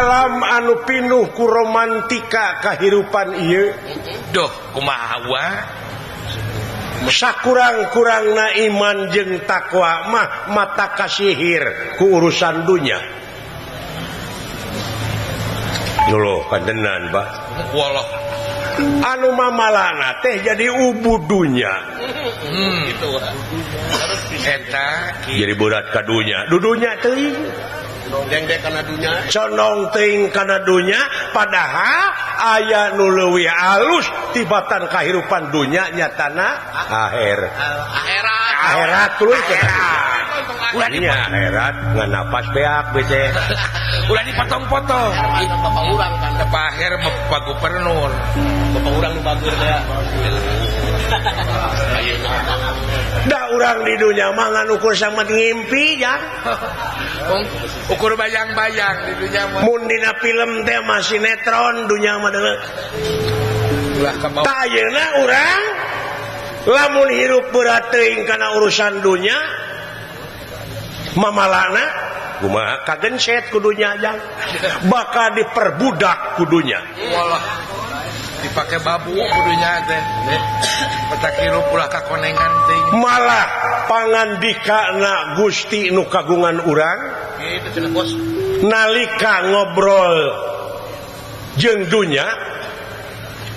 Alam anu pinuh ku romantika kahirupan ieu. Duh kumaha wa? Sakurang-kurangna iman jeung takwa mah mata kasihir ku urusan dunya. Loh kantenan bah. Walah. Anu mamalana teh jadi ubu dunya. Gitu. Eta jadi berat ka dunya. Dudunya teuing. Dengdek kana dunya. Condong teuing kana dunya padahal aya nu leuwih alus tibatan kahirupan dunya nyatana akhir. Akhirat. Akhirat tuluy akhirat. Nya akhirat ngan napas beak bece. Ulah dipotong-potong. Bapak urang kan Pak Aher Bapak Gubernur. Bapak urang nu bagus teh. Ayeuna. Da urang di dunya mah ngan ukur samet ngimpi jang. Ukur bayang-bayang di dunya mah. Mun dina film teh mah sinetron dunya mah deuleu. Ulah ka bawah. Tah ayeuna urang lamun hirup berat teuing kana urusan dunya mamalana kumaha kagenset ku dunya jang. Bakal diperbudak ku dunya. Walah. Dipake babu kudunya teh. Petak hirup ulah kakonengan teuing. Malah pangandikana Gusti nu kagungan urang kitu cenah bos. Nalika ngobrol jeung dunya,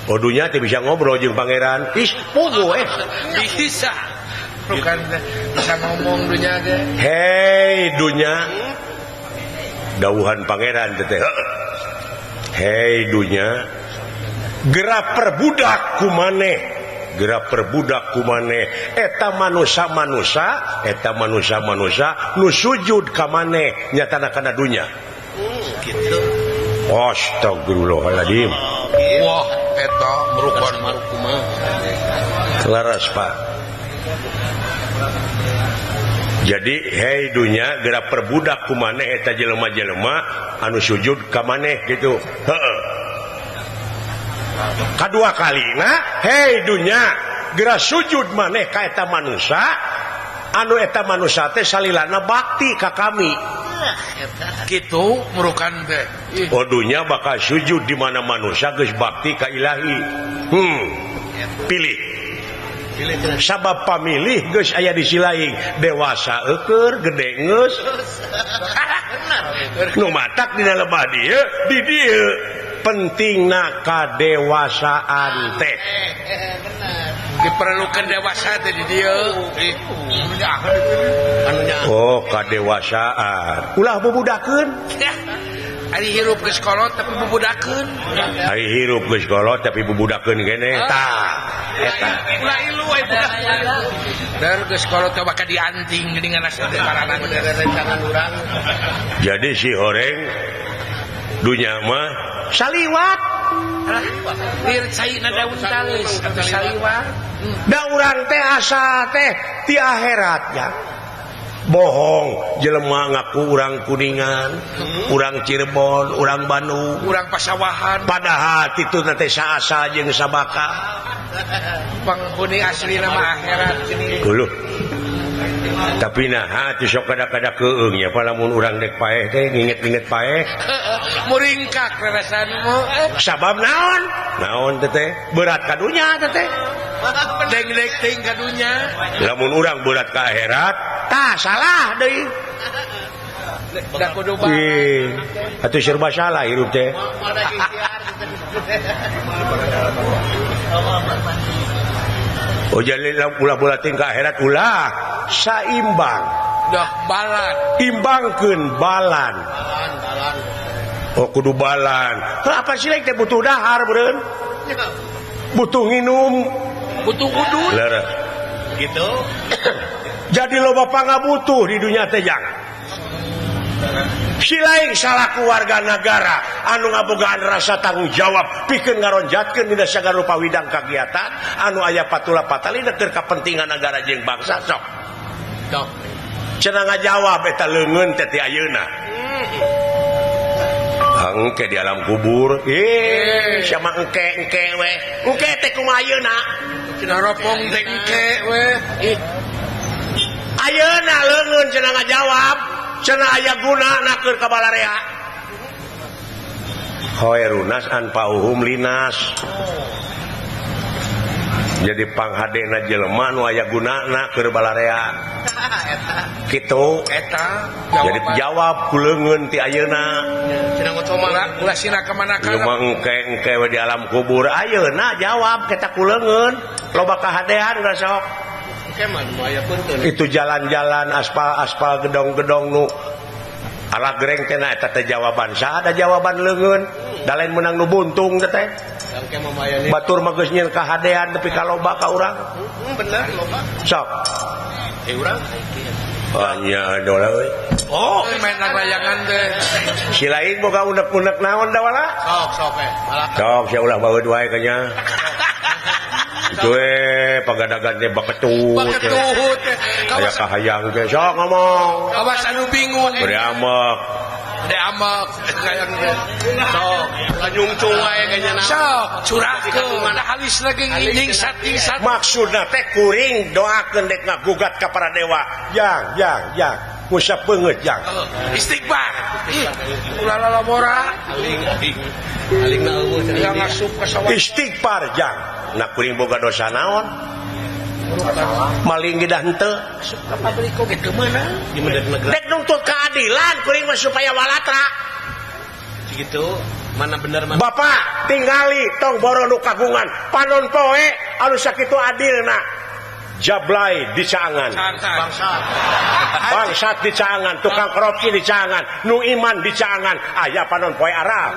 oh dunya teh bisa ngobrol jeung pangeran. Ih, puguh eh. Bisa. Bukan bisa ngomong dunya teh. Hei dunya. Dawuhan pangeran teh. Hei dunya, gerak perbudak kumaneh, gerak perbudak kumaneh eta manusa-manusa, eta manusa-manusa nu sujud ka maneh nyatana kana dunya. Gitu. Astagfirullahaladzim. Wah, eta merupakan kumaha. Laras, Pak. Jadi hei dunya gerak perbudak kumaneh eta jelema-jelema anu sujud ka maneh gitu. Heeh. Kadua kalina hei dunya gerak sujud maneh ka eta manusa anu eta manusa teh salilana bakti ka kami. Kitu murukan teh. Oh dunya bakal sujud di mana manusia geus bakti ka ilahi. Pilih. Sabab pamilih geus aya di silaing dewasa eueur gede geus. Nu matak dina lebah dieu di dieu pentingna kadewasaan teh. Diperlukan dewasa teh di dieu. Oh kadewasaan. Ulah bubudakeun. Ari hirup geus kolot tapi bubudakeun. Ari hirup geus kolot tapi bubudakeun keneh tah. Eta. Ulah ilu we budak. Dan geus kolot teh bakal dianting geuningan asa teh paranan rencangan urang. Jadi si horeng dunya mah saliwat. Lir caina daun tales atau saliwat. Da urang teh asa teh ti akhiratnya. Bohong jelema ngaku urang Kuningan, urang Cirebon, urang Bandung, urang Pasawahan. Padahal titu teh saasa jeung sabaka. Penghuni asli nama akhirat gini. Uluh. Tapi nah hati sok kada-kada keung nya lamun urang dek paeh teh nginget-nginget paeh. Muringkak rarasanmu. Sabab naon? Naon teh teh? Berat ka dunya teh teh. Dengdek teuing ka dunya. Lamun urang berat ka akhirat, tah salah deui. Da kudu bae. Atuh serba salah hirup teh. Oh jadi ulah bola tingkah akhirat ulah saimbang. Dah balan. Imbangkeun balan. Oh kudu balan. Heuh apa sih teh butuh dahar beureun? Butuh nginum, butuh udun. Leres. Gitu. Jadi loba pangabutuh di dunia teh jang. Si lain salaku warga negara anu ngabogaan rasa tanggung jawab pikeun ngaronjatkeun dina sagala rupa widang kagiatan anu aya patula patali keur kapentingan negara jeung bangsa sok. Sok. Cenah ngajawab eta leungeun teh ti ayeuna. Engke di alam kubur. Siapa engke we. Engke teh kumaha ayeuna? Cenah ropong teh engke we. Ayeuna leungeun cenah ngajawab. Cenah aya guna na keur ka balarea. Khairunas anfa'uhum linas. Jadi panghadena jelema nu aya gunana keur balarea. Kitu eta jadi jawab ku leungeun ti ayeuna. Cenah ngocoma ulah sina ka mana ka. Cuma engke-engke we di alam kubur ayeuna jawab kita ku leungeun loba kahadean geus sok. Itu jalan-jalan aspal-aspal gedong-gedong nu ala gereng teh na eta teh jawaban saha da jawaban leungeun da lain meunang nu buntung teh. Batur mah geus nyieun kahadean tapi ka loba ka urang. Bener loba. Sok. Urang. Oh nya dola euy. Oh, main layangan teh. Si lain boga unek-unek naon da wala? Sok sok eh. Sok sia ulah baeud wae kanya. Itu pagadagan teh baketut. Baketut teh. Aya kahayang teh sok ngomong. Awas anu bingung. Beri amek. Beri amek hayang teh. Sok lanyungcung wae kanya naon. Sok curahkeun halis lagi nyingsat-nyingsat. Maksudna teh kuring doakeun dek ngagugat ka para dewa. Jang jang jang. Ngusap beungeut jang. Istighfar. Ih, ulah lalabora. Aling aling na eueuh cenah. Ngasup ka sawah. Istighfar jang. Nah kuring boga dosa naon? Maling ge dah henteu. Asup ka pabrik oge teu meunang. Dek nuntut keadilan kuring mah supaya walatra. Gitu, mana bener mana. Bapak tingali tong boro nu kagungan panon poe anu sakitu adilna. Jablay di caangan. Bangsat. Bangsat di caangan, tukang korupsi di caangan, nu iman di caangan, aya panon poe Arab.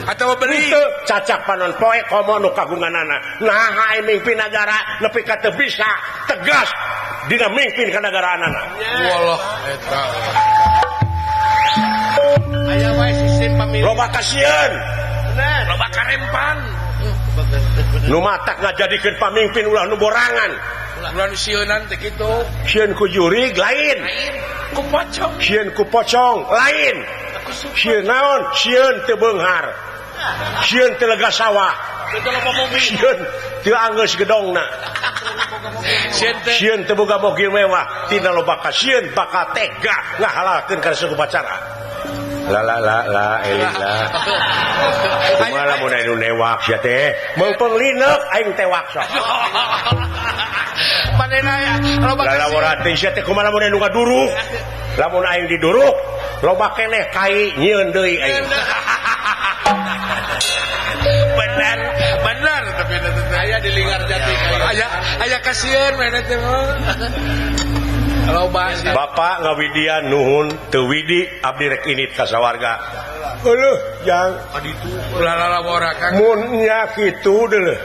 Atawa beli teu cacak panon poe komo nu kagunganana. Naha mimpin nagara nepi ka teu bisa tegas dina mimpin ka nagaraanana. Wallah eta. Aya wae sistem pemilu. Loba kasieun. Bener. Loba karempan. Nu matak ngajadikeun pamimpin ulah nu borangan. Ulah nu sieunan teh kitu. Sieun ku jurig lain. Ku pocong. Sieun ku pocong lain. Sieun naon? Sieun teu beunghar. Sieun teu lega sawah. Sieun teu anggeus gedongna. Sieun teu boga mobil mewah. Tina loba kasieun bakal tega ngahalalkeun kana suku pacara. La la la la eling la. Kumaha lamun anu newak sia teh? Meungpeung lineuk aing tewak sok. Manehna ya loba lalawara teh sia teh kumaha lamun anu ngaduruk? Lamun aing diduruk, loba keneh kai nyieun deui aing. Bener, bener tapi aya di Linggar Jati aya aya kasieun manehna teh. Bapak ngawidian nuhun teu widi abdi rek init ka sawarga. Euleuh jang ulah lalawora Kang. Mun nya kitu deuleuh.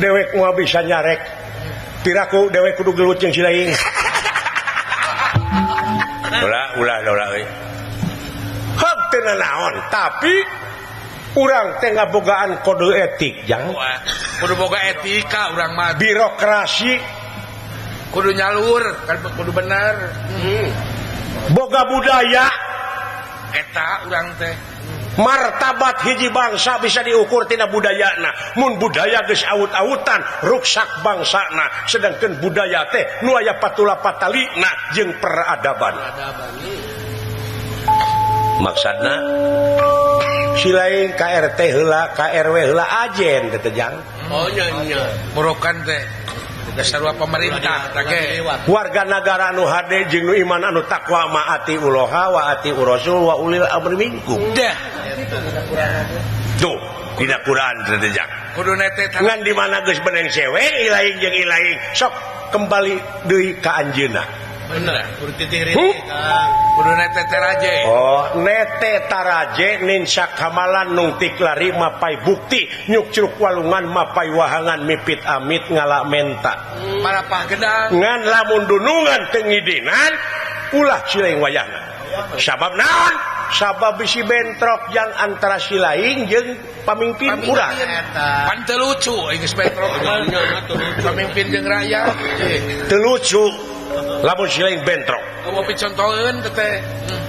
Dewek moal bisa nyarek. Piraku dewek kudu gelut jeung si lain. Ulah ulah ulah euy. Heug teu nanaon tapi urang teh ngabogaan kode etik jang. Kudu boga etika urang mah. Birokrasi kudu nyalur kan kudu bener. Boga budaya eta urang teh. Martabat hiji bangsa bisa diukur tina budayana. Mun budaya geus awut-awutan ruksak bangsana, sedangkan budaya teh nu aya patula patalina jeung peradaban. Maksudna si lain KRT heula KRW heula ajen teh jang. Oh nya nya. Morokan teh dasar pemerintah tage warga nagara anu hade jeung nu iman anu takwa maati uloha wa ati urasul wa ulil amri minkum. Dah. Tuh dina Quran teh jang. Kudu nete ngan di mana geus beneng cewek ilaing jeung ilaing sok kembali deui ka anjeunna. Bener, kudu titih ritih Kang. Kudu nete taraje. Oh, nete taraje ninsa kamalan nungtik lari mapai bukti nyukcruk walungan mapai wahangan mipit amit ngala menta. Marapah gedang. Ngan lamun dunungan teu ngidinan ulah silaing wayahna. Sabab naon? Sabab bisi bentrok yang antara silaing jeung pamimpin urang. Pan teu lucu geus bentrok. Pamimpin jeung rakyat. Teu lucu. Lamun silaing bentrok. Mau picontoheun teh.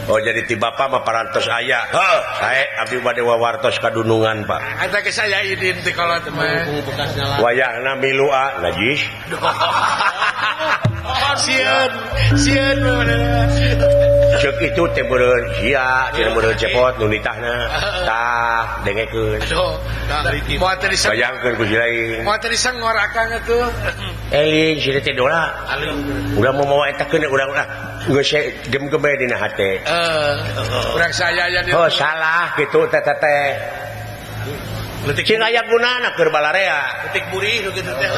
Oh jadi ti bapak mah parantos aya. Heuh, sae abdi bade wawartos kadunungan, Pak. Eta ge saya idin ti kolot mah. Wayahna milu a najis. Sieun, sieun. Cek itu teh meureun sia, cenah meureun cepot nu nitahna. Tah, dengekeun. Aduh, moal teh diseng. Bayangkeun ku si lain. Moal teh disengor akang atuh. Eling si teh dola. Urang mau mawa eta keun urang ah geus gem-geme dina hate. Urang saya aya di. Oh, salah kitu teh teh. Letik cing aya gunana keur balarea. Letik burih nu kitu teh.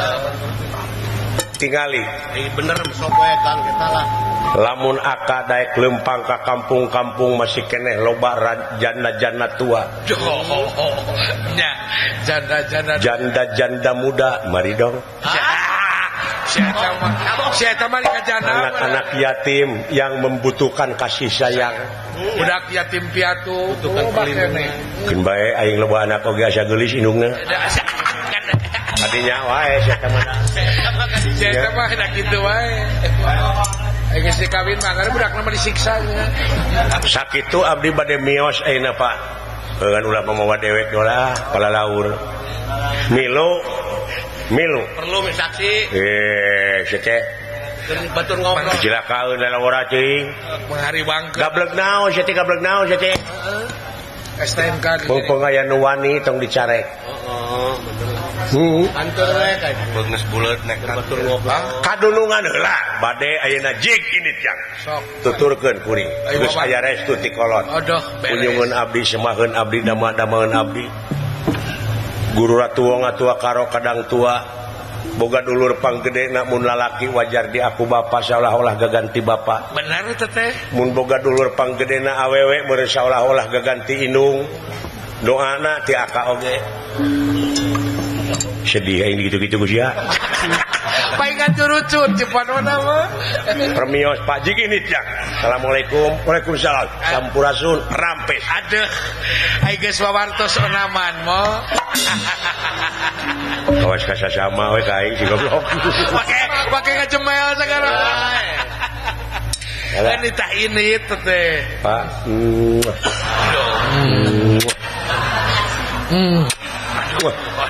Tingali. Bener sok we Kang eta lah. Lamun aka daek lempang ka kampung-kampung masih keneh loba janda-janda tua. Nya, janda-janda janda-janda muda, mari dong. Anak-anak yatim yang membutuhkan kasih sayang. Budak yatim piatu. Keun bae aing loba anak oge asa geulis indungna. Tadinya wae sia teh mah. Sia teh mah da kitu wae. Aing geus dikawin mah karena budakna mah disiksa nya. Sakitu abdi bade mios ayeuna Pak. Heuan ulah mamawa dewek dolah palalaur. Milu milu perlu saksi. Sia teh batur ngobrol. Cilakaeun lalawara teuing. Menghariwangkeun. Gablek naon sia teh gablek naon sia teh. STMK. Mumpung aya nu wani tong dicarek. Heeh, bener. Kantor we kayak geus buleut nek batur ngobrol. Kadulungan heula bade ayeuna jig ini jang. Sok tuturkeun kuring. Geus aya restu ti kolot. Aduh, kunjungan abdi semaheun abdi dama-damaeun abdi. Guru ratu wong atua karo kadang tua. Boga dulur panggedena mun lalaki wajar di aku bapa seolah-olah gaganti bapa. Benar teh teh. Mun boga dulur panggedena awewe meureun seolah-olah gaganti indung. Doana ti aka oge. Sedih aing gitu-gitu ku sia. Paingan curucut cepanona mah. Permios Pak Jig ini jang. Assalamualaikum. Waalaikumsalam. Sampurasun rampes. Aduh. Aing geus wawartos onaman mo. Awas kasasama we ka aing si goblok. Pake pake ngajemel sagala. Kan ditah ini teh. Pak. Aduh.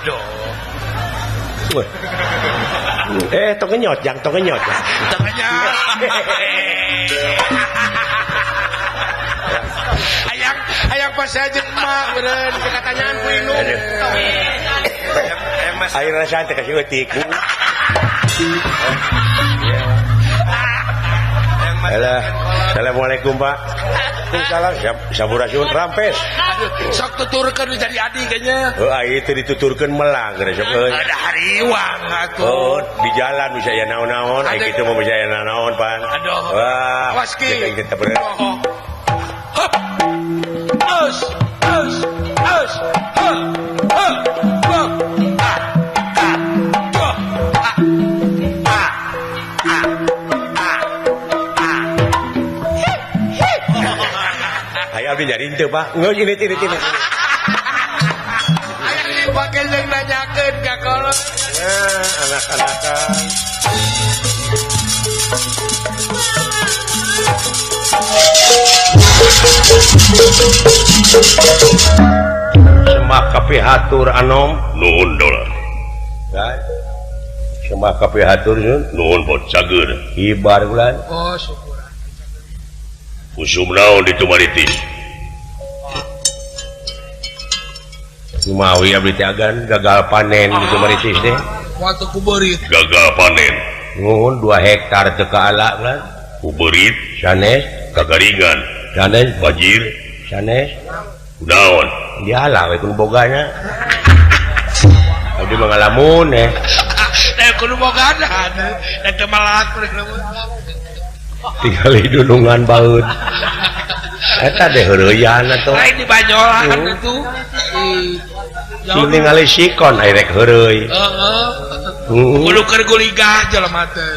Aduh. Tong ngenyot, jang tong ngenyot. Tong ngenyot. Hayang hayang pas aja emak beureun katanyaan ku indung. Ayo rasaan teh kasih eutik. Alah, assalamualaikum Pak. Salam, sampurasun rampes. Aduh, sok tuturkeun jadi adi kayaknya. Heuh, ai teu dituturkeun melang geus sok euy. Ada hariwang atuh. Oh, di jalan bisa aya naon-naon, ai kitu mah bisa aya naon-naon pan. Aduh. Wah, awas ki. Kita bener. Hop. Us, us, us. Ha, ha, ha. Ah, ah, ah, ah, ah, ah, ah. Ayo abdi nyari teu Pak. Geus ini ini ini. Ayo pake jeung nanyakeun ka kolot. Ya, anak-anakan. Semak kapihatur anom nuhun dola. Semak kapihatur nuhun bot cager. Ibar bulan. Oh, syukur. Usum naon di Tumaritis. Kumawi abdi teh agan gagal panen di Tumaritis teh. Waktu kuberit. Gagal panen. Nuhun 2 hektar teu kaala bulan. Kuberit sanes kagaringan. Sanes banjir sanes. Naon? Diala we kudu bogana. Abdi mah ngalamun eh. Da kudu bogana. Da teu malak Tinggali dunungan baut. Eta deh heureuyan atuh. Lain di Banyolan atuh. Ningali sikon ai rek heureuy. Heeh. Kudu keur guligah jelema teh.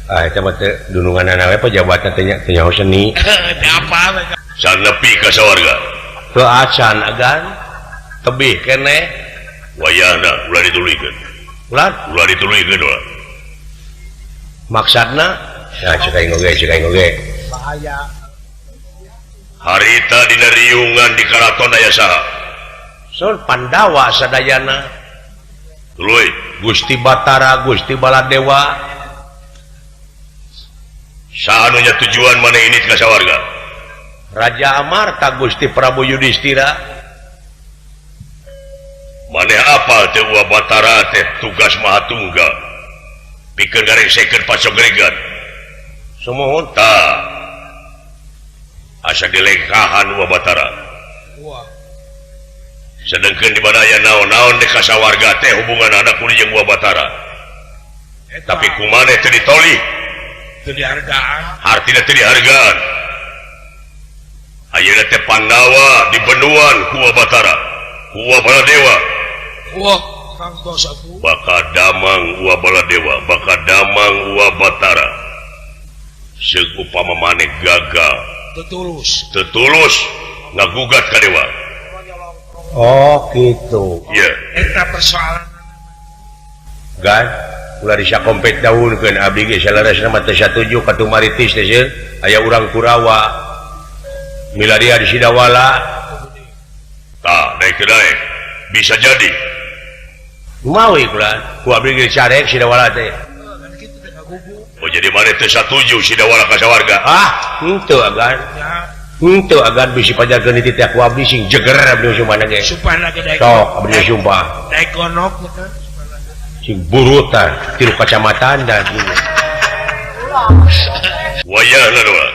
Ah eta mah teh dununganana we pejabatna teh nya teu nyaho seni. Teh apa we. Sanepi ka sawarga. Teu acan agan. Tebih keneh. Wayahna ulah dituluykeun. Ulah? Ulah dituluykeun ulah. Maksudna ya cek aing oge cek aing oge. Bahaya. Harita dina riungan di karaton aya saha? Sun Pandawa sadayana. Tuluy Gusti Batara, Gusti Baladewa. Saha tujuan maneh ini ka sawarga? Raja Amarta Gusti Prabu Yudhistira. Maneh apal teh Wa Batara teh tugas Maha Tunggal. Pikeun garengsekeun pacogregan. Sumuhun tah. Asa dilengkahan Wa Batara. Wah. Sedangkan di mana aya naon-naon di kasawarga teh hubungan anak kudu jeung Wa Batara. Tapi kumaneh teu ditoli? Teu dihargaan. Hartina teu dihargaan. Ayeuna teh Pandawa di benuan ku Wa Batara, ku Wa Baladewa. Wah, kangtos atuh. Bakal damang Wa Baladewa, bakal damang Wa Batara. Seug upama maneh gagal, teu tulus. Teu tulus ngagugat ka dewa. Oh gitu. Iya. Eta persoalan. Gan, ulah disakompet daunkeun abdi ge saleresna mah teu satuju ka tumaritis teh sieun aya urang Kurawa. Milaria di Sidawala. Tah, daek teu daek. Bisa jadi. Mawi kula, ku abdi ge carek Sidawala teh. Oh jadi maneh teu satuju Sidawala ka sawarga? Ah, henteu agan. Henteu agan bisi pajarkeun di titah ku abdi sing jeger abdi sumpahna ge. Sumpahna ge daek. Sok abdi sumpah. Daek gonok teh. Sing burutan tilu kacamatan dan wayahna doa.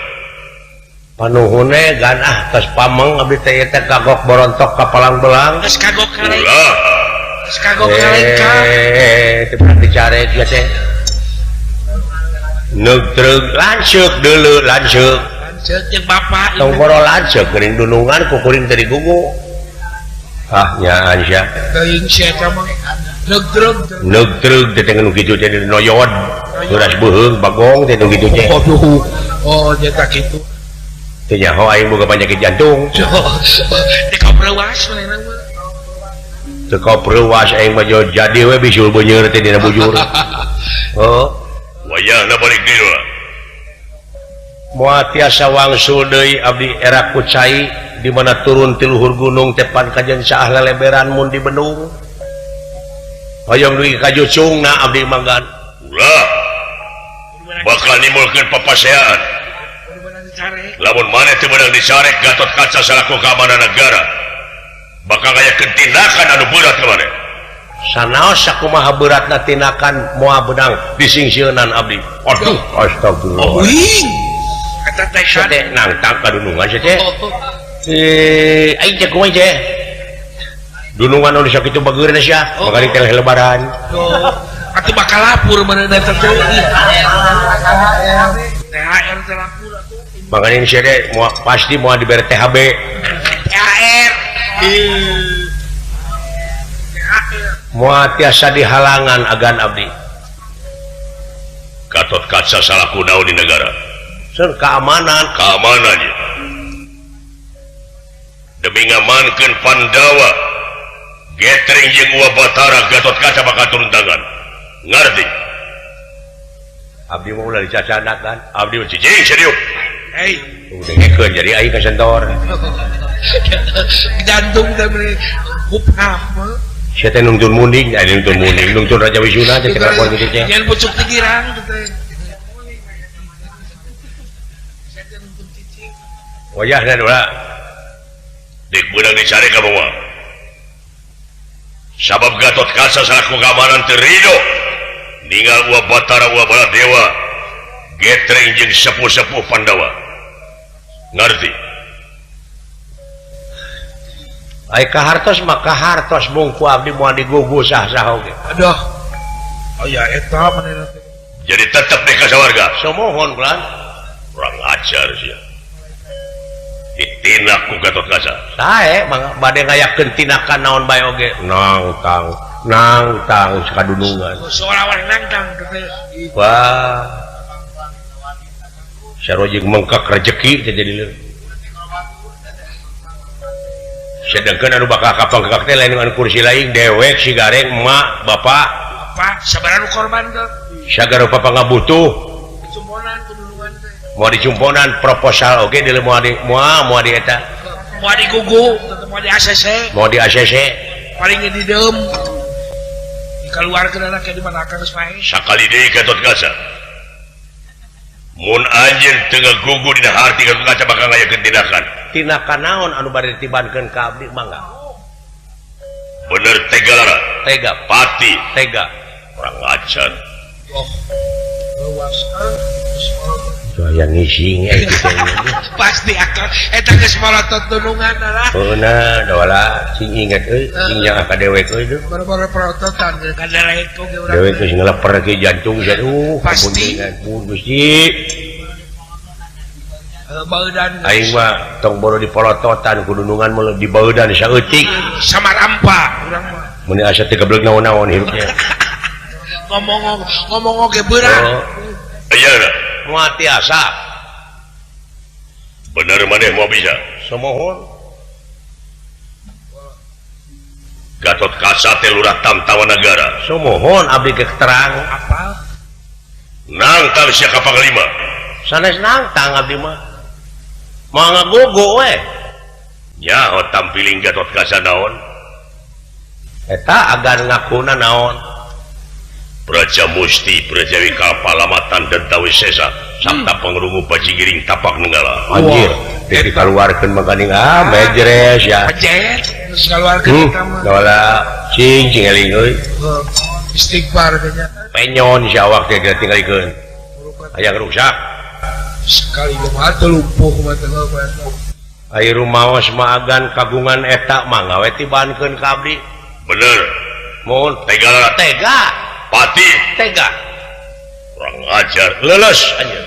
Panuhune gan ah tos pameng abdi teh teh kagok borontok ka palang-belang. Geus kagok kalengka. Geus kagok kalengka. Teu pernah dicarek ieu teh. Neug lanceuk deuleu lanceuk. Jeung bapak tong boro lanceuk geuning dunungan ku kuring teh digugu. Ah nyaan sia. Teuing sia eta mah. Neug-treug. Neug-treug teh nu kitu teh noyod. Beras beuheung bagong teh nu kitu teh. Aduh. Oh nya kitu. Teu nyaho aing boga penyakit jantung. Teu kapreuwas manehna mah. Teu kapreuwas aing mah jadi we bisul beuneur teh dina bujur. Oh. Wayahna balik deui. Moal tiasa wangsul deui abdi era kucai di mana turun ti luhur gunung tepan kajen saah leleberan mun di bendung. Hoyong dugi ka jucungna abdi manggan. Ulah. Bakal nimbulkeun papaseaan. Lamun maneh teu meunang dicarek Gatot Kaca salaku keamanan negara. Bakal ngayakeun tindakan anu berat ka maneh. Sanaos sakumaha beratna tindakan moal beunang disingsieunan abdi. Aduh, astagfirullah. Oh, eta teh teh nangtang ka dunungan sia teh. Aing teh kumaha teh? Dunungan anu sakitu bageurna sia, bakal teh lebaran. Atuh bakal lapur manehna teh. THR teh lapur atuh. Makanya sia teh pasti moal dibere THB. THR. Moal tiasa dihalangan agan abdi. Gatot Kaca salaku naon di negara? Keamanan, keamanan demi ngamankeun Pandawa getring jeung Wa Batara Gatot Kaca bakal turun tangan. Ngarti? Abdi mah ulah dicacanak kan. Abdi mah cicing serius. Hei, dengekeun jadi aing kasentor. Jantung teh meuni huphap. Sia teh nungtun munding, aya nungtun munding, nungtun Raja Wisuna teh kelakuan kitu teh. Nyen pucuk ti girang teh. Wayahna doa. Dik beunang dicari ka moal. Sabab Gatot Kaca salaku keamanan teu rido. Ninggal Wa Batara Wa Baladewa getreng jeung sepuh-sepuh Pandawa. Ngarti? Ai kahartos mah kahartos mung ku abdi moal digugu sah-sah oge. Aduh. Oh ya eta manehna teh. Jadi tetep deh ka sawarga. Sumuhun kulan. Kurang ajar sia. Ditindak ku Gatot Kaca. Sae bade ngayakeun tindakan naon bae oge. Nangtang, nangtang sakadunungan. Seolah-olah nangtang teh. Wah. Sarua jeung mengkak rejeki teh jadi leuh. Sedangkan anu bakal kapangkak teh lain anu kursi lain dewek si gareng emak bapak. Bapak sabaraha nu korban teh? Sagara papa ngabutuh. Dicumponan kudunungan teh. Moal dicumponan proposal oge deuleu moal di moal di eta. Moal digugu, moal di ACC. Moal di ACC. Paling di deum. Dikaluarkeun anak di mana akang geus paeh. Sakali deui Gatot Kaca. Mun anjeun teu ngagugu dina harti Gatot Kaca bakal ngayakeun tindakan. Tindakan naon anu bade ditibankeun ka abdi mangga? Bener tega lara. Tega. Pati. Tega. Kurang ajar. Oh. Luas ah. Saya ngising pasti akan eta geus malotot dunungan lah. Heuna dola sing inget euy sing yang ka dewek euy itu. Baru-baru perototan ka dewek oge urang. Dewek geus ngeleper ke jantung aduh pasti. Gusti. Baudan aing mah tong boro dipolototan ku dunungan mah dibaudan saeutik. Samarampa urang mah. Mun asa teu geblek naon-naon hirupnya. Ngomong ngomong oge beurang. Iya. Moal tiasa. Bener maneh mau bisa. Somohon. Gatot Kaca teh lurah Tamtawa Nagara. Somohon abdi ge terang. Apal? Nangtang sia ka panglima. Sanes nangtang abdi mah. Moal ngagugu we. Nyaho tampiling Gatot Kaca naon? Eta agan ngakuna naon? Praja Musti Prajawi Kapalamatan dan Tawisesa sabta pengrungu bajigiring tapak nenggala. Anjir, teh dikaluarkeun mah geuning ah mejres ya. Pejet geus kaluarkeun eta mah. Dola cing cing eling euy. Istighfar teh nya. Penyon si awak teh ditinggalikeun. Aya rusak. Sekali mah teu lumpuh mah teh. Ai rumaos mah agan kagungan eta mah gawe tibankeun ka abdi. Bener. Mun tega tega. Pati tega. Kurang ajar. Lulus anjir.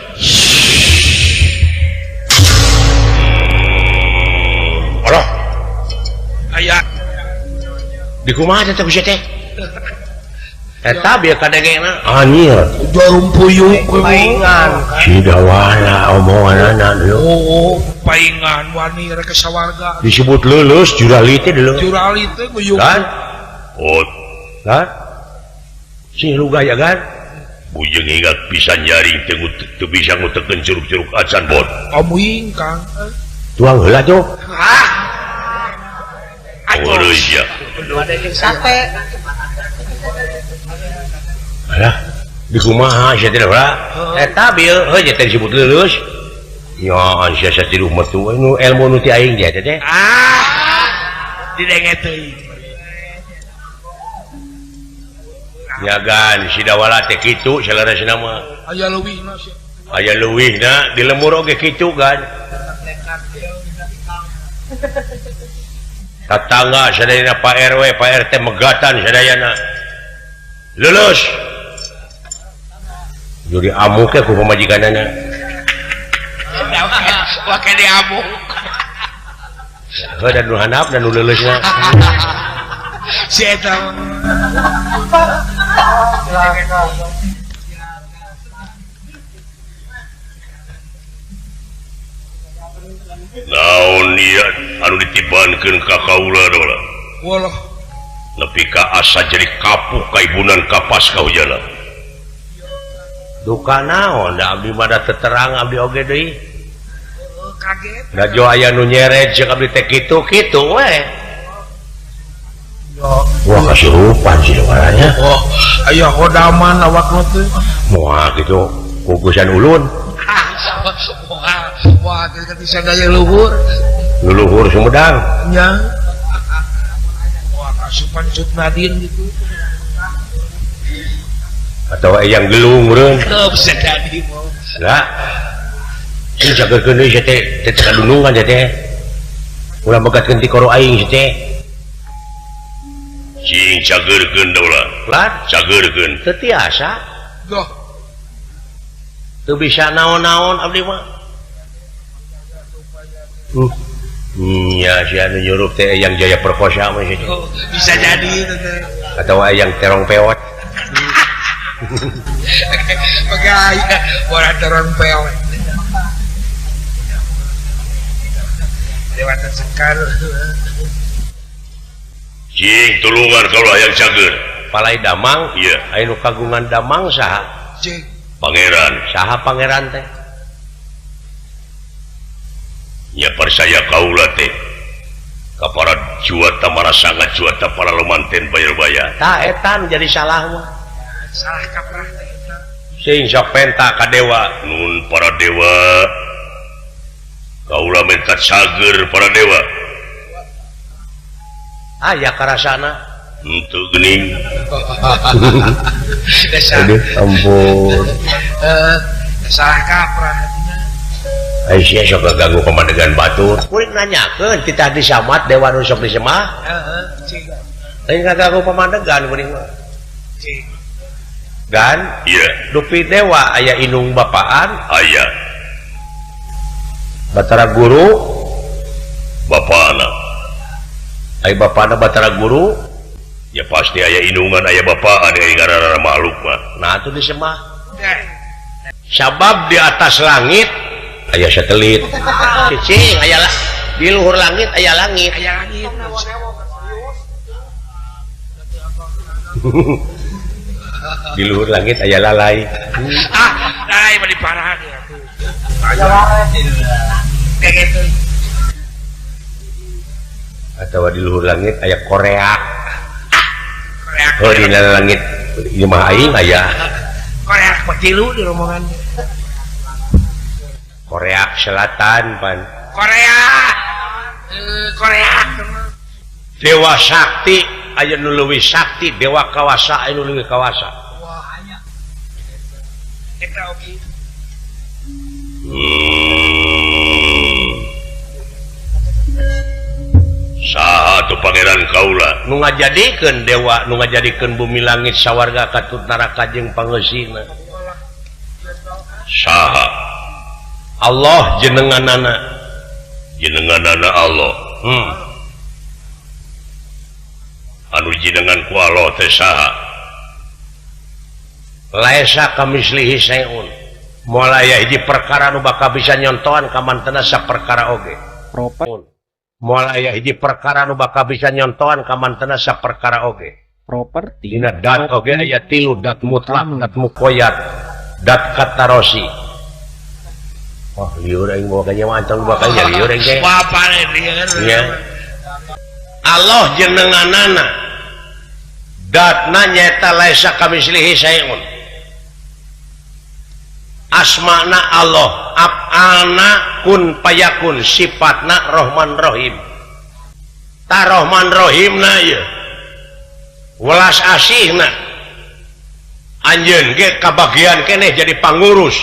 Alah. Aya. Di kumaha teh teh teh? Eta bieu kadegena. Anjir. Jarum puyuh paingan. Sidawala omonganana lho. Oh, paingan wani rek sawarga. Disebut lulus jurali teh lho. Jurali teh nguyuh. Kan? Oh. Kan? Sing luga ya kan? Bujeng ingat bisa nyaring teu bisa ngutekeun curug-curug acan bot. Amuing Kang. Tuang heula tuh. Hah. Atuh ya. Ada jeung sate. Alah, di kumaha sia teh heula? Eta bieu heuh teh disebut lulus. Nya sia satiruh metu nu ilmu nu ti aing teh teh. Ah. Didenge teuing. Ya gan sidawala teh kitu saleresna mah. Aya leuwihna sia. Aya leuwihna di lemur oge kitu gan. Tatangga sadayana Pak RW, Pak RT megatan sadayana. Lulus. Jadi amuk ku pamajikanana. Wah ke diamuk. Heuh dan nu handap dan nu leuleusna. Si eta naon ieu anu ditibankeun ka kaula dola. Walah. Nepi ka asa jadi kapuh kaibunan kapas kahujana. Duka naon da abdi mah da teterang abdi oge deui. Kaget. Da jo aya nu nyeret jeung abdi teh kitu kitu we. Wah kasurupan sih waranya. Oh, aya hodaman awak teh. Moal kitu kugusan ulun. Wah, wah teu daya luhur. Luhur Sumedang. Nya. Wah, kasupan Cut Nadin gitu. Atau eyang gelung meureun. Teu bisa jadi. Lah. Sing jageurkeun deui teh teh kadunungan teh. Ulah megatkeun ti koro aing teh. Cing cageurkeun daula. Lah, cageurkeun. Teu tiasa. Goh. Teu bisa naon-naon abdi mah. Nya si anu nyuruh teh eyang Jaya Perkosa mah sih. Oh, bisa jadi teh. Atau eyang terong pewot. Pegaya orang terong pewot. Lewatan sekar. Cing tulungan kalau hayang cager. Palai damang, iya. Aya nu kagungan damang saha? Cing. Pangeran. Saha pangeran teh? Nya percaya kaula teh. Ka para juata marasangat juata para lomanten bayar-bayar. Tah eta jadi salah mah. Salah kaprah teh eta. Sing sok penta ka dewa. Nun para dewa. Kaula minta cager para dewa. Aya karasana. Henteu geuning. Aduh, ampun. Salah kaprah. Aisyah sok ganggu pamadegan batur. Kuring nanyakeun kita disamat dewa nu sok disemah. Heeh, cing. Lain ngaganggu pamadegan kuring mah. Cing. Gan, iya. Dupi dewa aya inung bapaan, aya. Batara guru, bapana. Aya bapana Batara guru, ya pasti aya inungan aya bapaan aya ngaranna makhluk mah. Nah atuh disemah. Sabab di atas langit aya satelit. Cicing aya lah di luhur langit aya langit. Aya langit. Di luhur langit aya lalai. Ah, lalai mah diparah ya. Atau di luhur langit aya Korea. Korea. Oh di langit ieu mah aing aya. Korea mah tilu di rombongan. Korea Selatan pan. Korea. Korea. Dewa Sakti aya nu leuwih sakti, dewa kawasa aya nu leuwih kawasa. Wah, aya. Eta oge. Saha tuh pangeran kaula nu ngajadikeun dewa, nu ngajadikeun bumi langit sawarga katut neraka jeung pangeusina. Saha? Allah jenenganana. Jenenganana Allah. Anu jenengan ku Allah teh saha? Laisa kamislihi syai'un. Moal aya hiji perkara nu bakal bisa nyontohan ka mantena saperkara oge. Proper. Moal aya hiji perkara nu bakal bisa nyontohan ka mantena saperkara oge. Properti. Dina dat oge aya tilu, dat mutlak, dat muqayyad, dat katarosi. Wah, liur aing bawa kanya mah antong bakal nya liur aing teh. Bapane liur. Iya. Allah jenenganana. Datna nyaeta laisa kamislihi syai'un. Asmana Allah, af'alna kun payakun, sifatna Rahman Rahim. Ta Rahman Rahimna ieu. Welas asihna. Anjeun ge kabagian keneh jadi pangurus.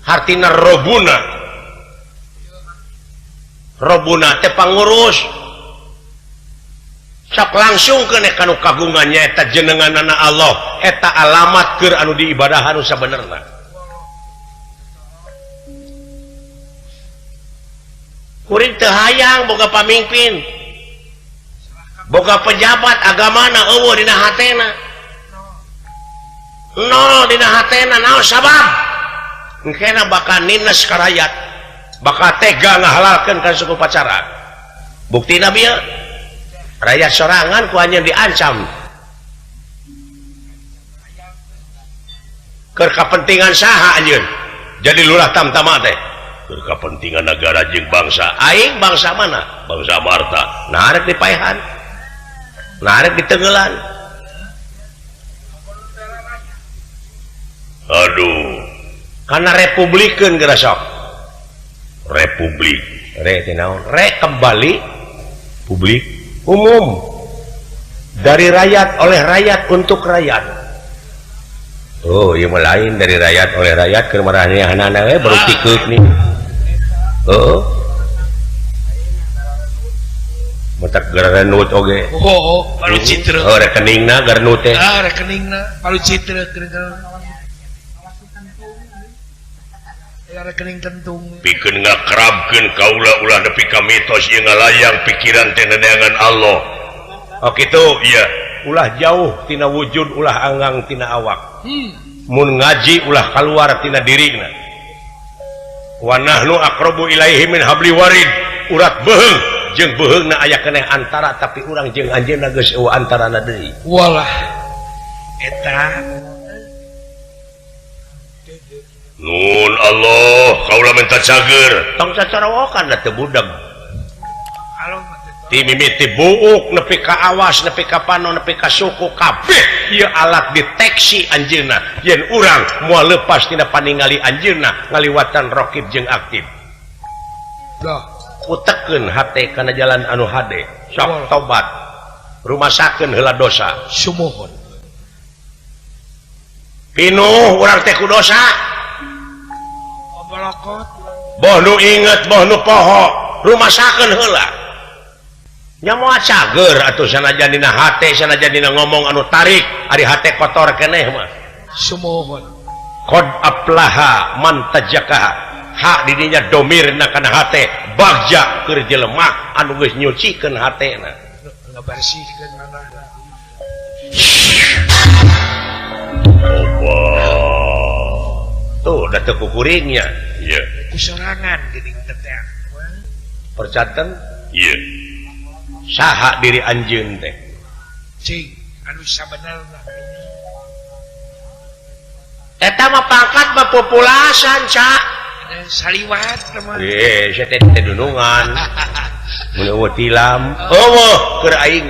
Hartina robuna. Robuna teh pangurus. Sok langsung keneh kanu kagungan nyaeta jenenganana Allah, eta alamat keur anu diibadahan nu sabenerna. Kuring teu hayang boga pamimpin, boga pejabat agamana eueuh dina hatena. Nol dina hatena naon sabab? Engkena bakal nines ka rakyat, bakal tega ngahalalkeun ka suku pacara. Buktina bieu rakyat sorangan ku anjeun diancam. Keur kapentingan saha anjeun? Jadi lurah tamtama teh. Keur kapentingan negara jeung bangsa. Aing bangsa mana? Bangsa Marta. Nah arek dipaehan. Nah arek ditenggelan. Aduh. Karena republikeun geura sok. Republik. Re teh naon? Re kembali publik umum. Dari rakyat oleh rakyat untuk rakyat. Oh, ieu mah lain dari rakyat oleh rakyat keur maranehanana we baru tikeut nih. Heeh. Matak garanut oge. Oh, baru citra. Oh, rekeningna garanut teh. Ah, rekeningna baru citra ya rekening kentung. Pikeun ngakrabkeun kaula ulah nepi ka mitos ieu ngalayang pikiran teh neneangan Allah. Oh kitu, iya. Ulah jauh tina wujud, ulah anggang tina awak. Mun ngaji ulah kaluar tina dirina. Wa nahnu aqrabu ilaihi min habli warid. Urat beuheung jeung beuheungna aya keneh antara tapi urang jeung anjeunna geus eueuh antarana deui. Walah. Eta Nun Allah kaula minta cager. Tong cacarawokan da teu budeg. Alo mah teu Ti mimiti buuk nepi ka awas nepi ka panon nepi ka suku kabeh ieu alat deteksi anjeunna yen urang moal lepas tina paningali anjeunna ngaliwatan rokib jeung aktif. Utekeun hate kana jalan anu hade sok tobat rumasakeun heula dosa sumuhun pinuh urang teh ku dosa boh nu inget boh nu poho rumasakeun heula nya moal cager atuh sanajan dina hate sanajan dina ngomong anu tarik ari hate kotor keneh mah sumuhun qad aflaha man tajakaha hak didinya domirna kana hate bagja keur jelema anu geus nyucikeun hatena ngabersihkeun manahna. Allah tuh da teu kukuringnya ieu ku sorangan geuning teh percanten ieu saha diri anjeun teh cing anu sabenerna eta mah pangkat mah populasan ca saliwat mah sia teh teh dunungan mun eueuh tilam eueuh keur aing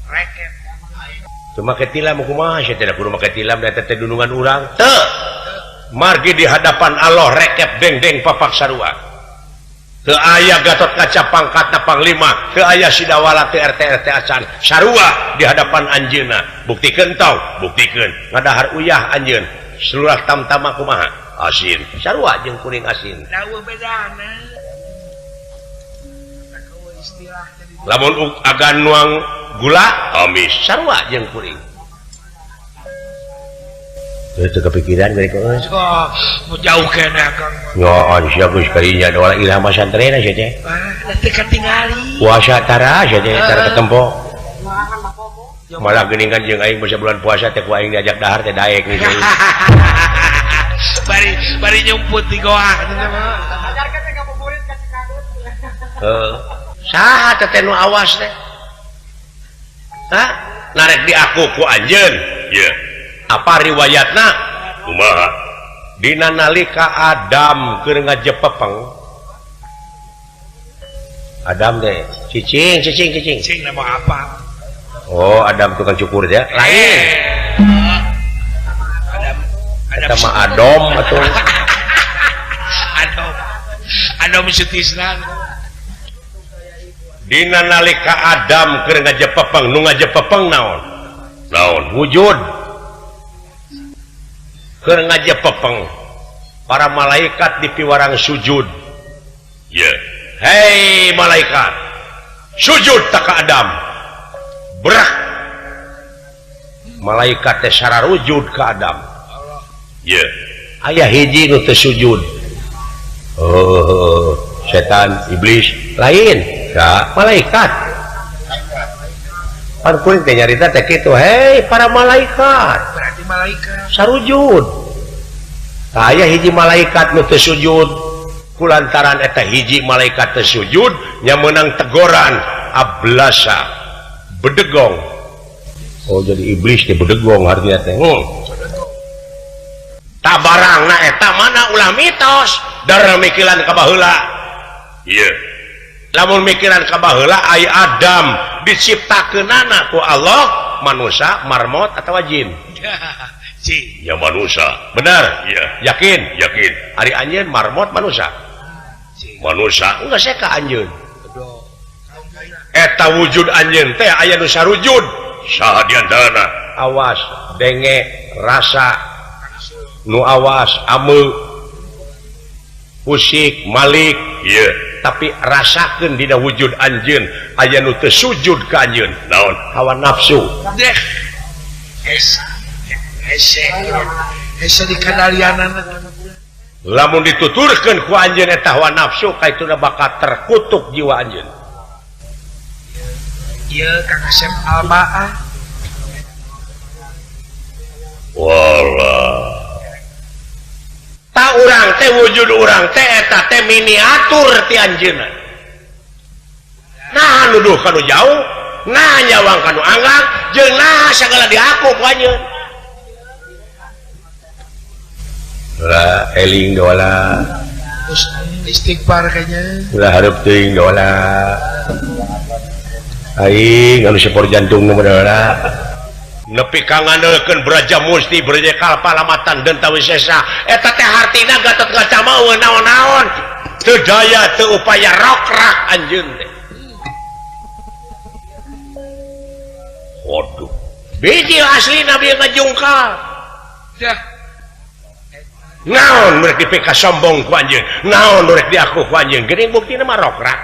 reket teu make tilam kumaha sia teh da kudu make tilam da eta teh dunungan urang teu margi di hadapan Allah rekep deng-deng papak sarua teu aya Gatot Kaca pangkatna panglima teu aya Sidawala teu RT RT acan sarua di hadapan anjeunna buktikeun tong buktikeun ngadahar uyah anjeun seluruh tamtama kumaha asin sarua jeung kuning asin bedana lamun agan nuang gula amis sarua jeung kuring teu kepikiran geuning oh mau jauh keneh Kang nyoon sia geus kadinya doa ilah masantrena sia teh ah teu katingali puasa tara sia teh tara ketempo malah geuning kan jeung aing basa bulan puasa teh ku aing diajak dahar teh daek nih bari bari nyumput di goa heuh saha teh nu awas teh hah narek diaku ku anjeun ieu apa riwayatna kumaha dina nalika Adam keur ngajepepeng Adam teh cicing cicing cicing cicing nama apa oh Adam tukang cukur ya lain Adam eta mah Adom atuh Adom Adom Sutisna dina nalika Adam keur ngajepepeng nu ngajepepeng naon naon wujud keur ngajepepeng para malaikat di piwarang sujud ye hei malaikat sujud tak ka Adam berak malaikat teh sararujud ka Adam ye aya hiji nu teu sujud oh setan iblis lain ka malaikat pan kuring teh nyarita teh kitu hei para malaikat berarti malaikat sarujud aya hiji malaikat nu teu sujud kulantaran eta hiji malaikat teu sujud nya meunang tegoran ablasa bedegong oh jadi iblis teh bedegong artinya teh tabarangna eta mana ulah mitos darah mikiran ka baheula ieu lamun mikiran ka baheula ai Adam diciptakeunana ku Allah manusia marmot atawa jin ya manusia benar ya yakin yakin ari anjeun marmot manusia manusia enggak saya ka anjeun eta wujud anjeun teh aya nu sarujud saha di antarana awas denge rasa nu awas ame pusik malik ieu tapi rasakeun dina wujud anjeun aya nu teu sujud ka anjeun naon hawa nafsu deh hese hese dikandalianana lamun dituturkeun ku anjeun eta hawa nafsu kaituna bakal terkutuk jiwa anjeun ieu Kang Asep Albaah wallah ta urang teh wujud urang teh eta teh miniatur ti anjeunna nah nuduh kanu jauh nah nyawang kanu anggang jeung nah sagala diaku ku anjeun lah eling dola istighfar kayaknya ulah hareup teuing dola Aing anu sepor jantung nu bener. Nepi ka ngandelkeun Braja Musti Braja Kalpa lamatan Denta Wisesa. Eta teh hartina Gatot Kaca mah eueuh naon-naon. Teu daya teu upaya rokrak anjeun teh. Waduh. Biji asli nabi ngajungkal. Dah. Naon rek dipika sombong ku anjeun? Naon rek diaku ku anjeun? Geuning buktina mah rokrak.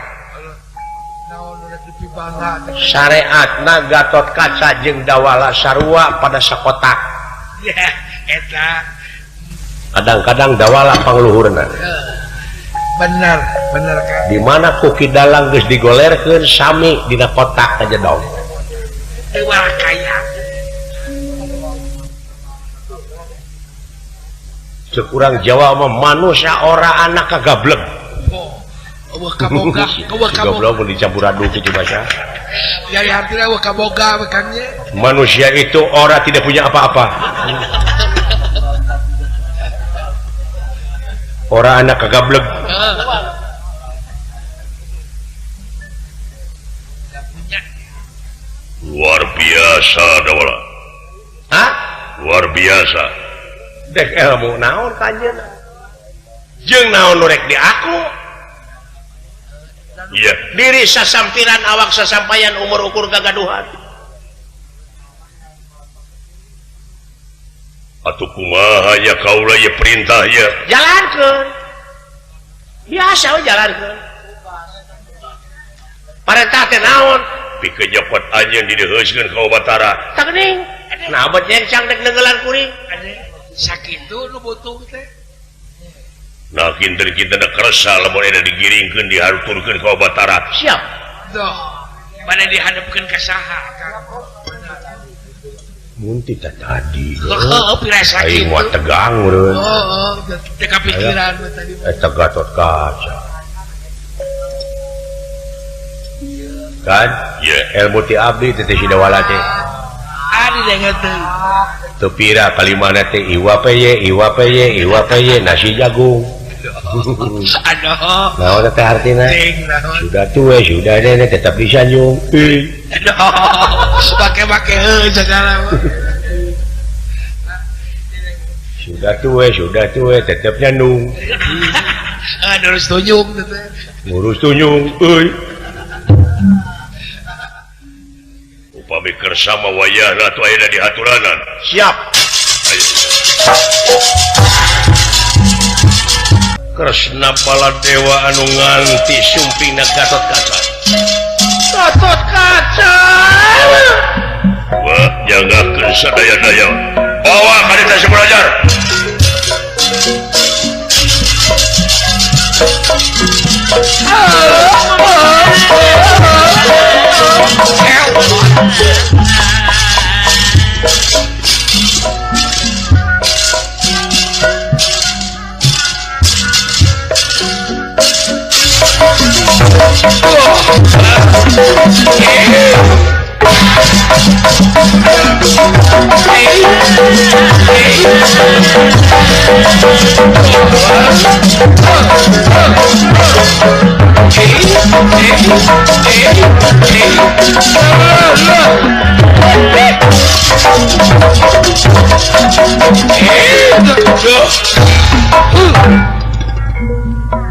Naon rek dipibangga. Syariatna Gatot Kaca jeung Dawala sarua pada sakotak. Ya, eta. Kadang-kadang Dawala pangluhurna. Bener, bener kan. Di mana ku Ki Dalang geus digolerkeun sami dina kotak aja dong. Kaya. Sekurang Jawa mah manusia ora anak kagablek. Oh, eueuh kaboga, eueuh kaboga. Goblok mun dicampur aduk kitu bahasa. Ya ya artinya eueuh kaboga bukannya. Manusia itu ora tidak punya apa-apa. Ora anak kagablek. Luar biasa Dawala. Hah? Luar biasa. Dek ilmu naon kanjeun? Jeung naon nu rek di aku? Iya. Diri sasampiran awak sasampayan umur ukur gagaduhan. Atuh kumaha ya kaula ye perintah ye? Jalankeun. Biasa we jalankeun. Parentah teh naon? Pikeun nyokot anjeun dideheuskeun ka Batara. Tah geuning. Nah abot nyencang dek neunggelan kuring. Sakitu nu butuh teh. Nah kinten-kinten kersa lamun eta digiringkeun dihaturkeun ka Batara. Siap. Doh, mana dihadapkeun ka saha Kang? Mun ti tadi. Heuh, pira sakitu. Aing mah tegang meureun. Heeh, teu kapikiran mah tadi. Eta Gatot Kaca. Kan? Iya. Ilmu ti abdi teh si Dawala teh. Adi dengar teh. Teu pira kalimana teh iwa peye, iwa peye, iwa peye nasi jagung. Aduh. Naon teh artina? Sudah tua, sudah nenek tetap disanjung. Aduh. Pake-pake heuh segala. Sudah tua tetap nyandung. Ngurus tunjung teh. Ngurus tunjung euy. Upami kersa mah wayahna atuh ayeuna dihaturanan. Siap. Ayo. Kresna Baladewa anu nganti sumpingna Gatot Kaca. Gatot Kaca. Wah, jagakeun sadaya-daya. Bawa ka ditu si belajar.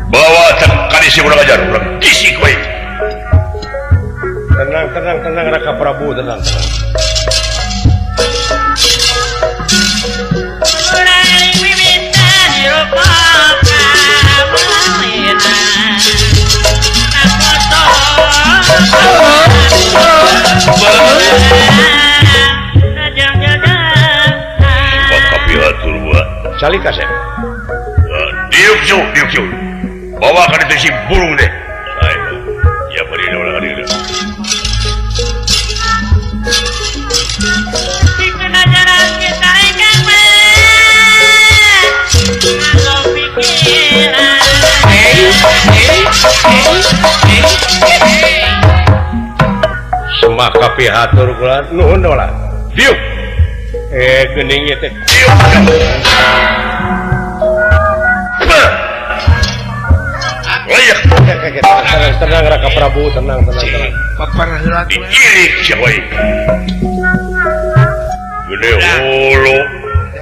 Bawa kali si urang ajar, urang kisi kowe. Tenang, tenang, tenang Raka Prabu, tenang, tenang. Cali kasep. Diuk cu, diuk cu. Bawa ka ditu si burung deh. Ya beri ulah ka dieu. Semah kapihatur kula nuhun dola. Diuk. Geuning ieu teh. Diuk. Layak. Tenang Raka Prabu, tenang tenang tenang. Paparah heula diirik sia we. Gede hulu.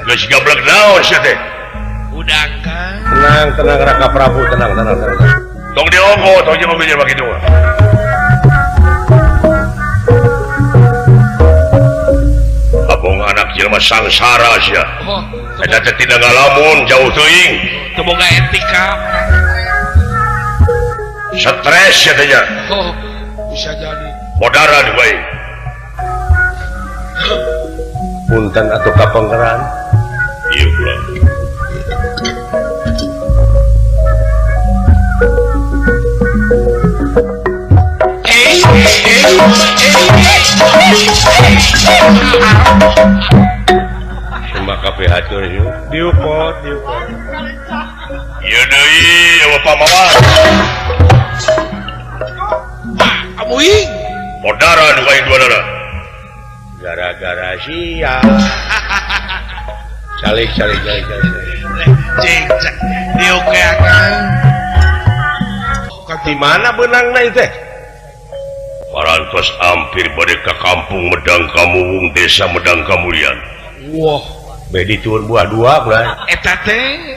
Geus gablek naon sia teh? Udang kan. Tenang tenang Raka Prabu, tenang tenang tenang. Tong diogo, tong jeung mobil jelema kitu. Abong anak jelema sangsara sia. Eta teh tidak ngalamun jauh teuing. Teu boga etika. Stres ya teh nya. Oh, bisa jadi. Modaran bae. Punten atuh ka Pangeran. Ieu kula. Cuma kabeh hatur yuk. Diupot, diupot. Ieu deui eueuh pamawa. Amuing. Modaran wae dua dana. Gara-gara sia. Calik calik calik calik. Cing, diokeakan. Di mana beunangna ieu teh? Parantos hampir bade ka kampung Medang Kamuwung, desa Medang Kamulian. Wah, bedi turun buah dua bray. Eta teh.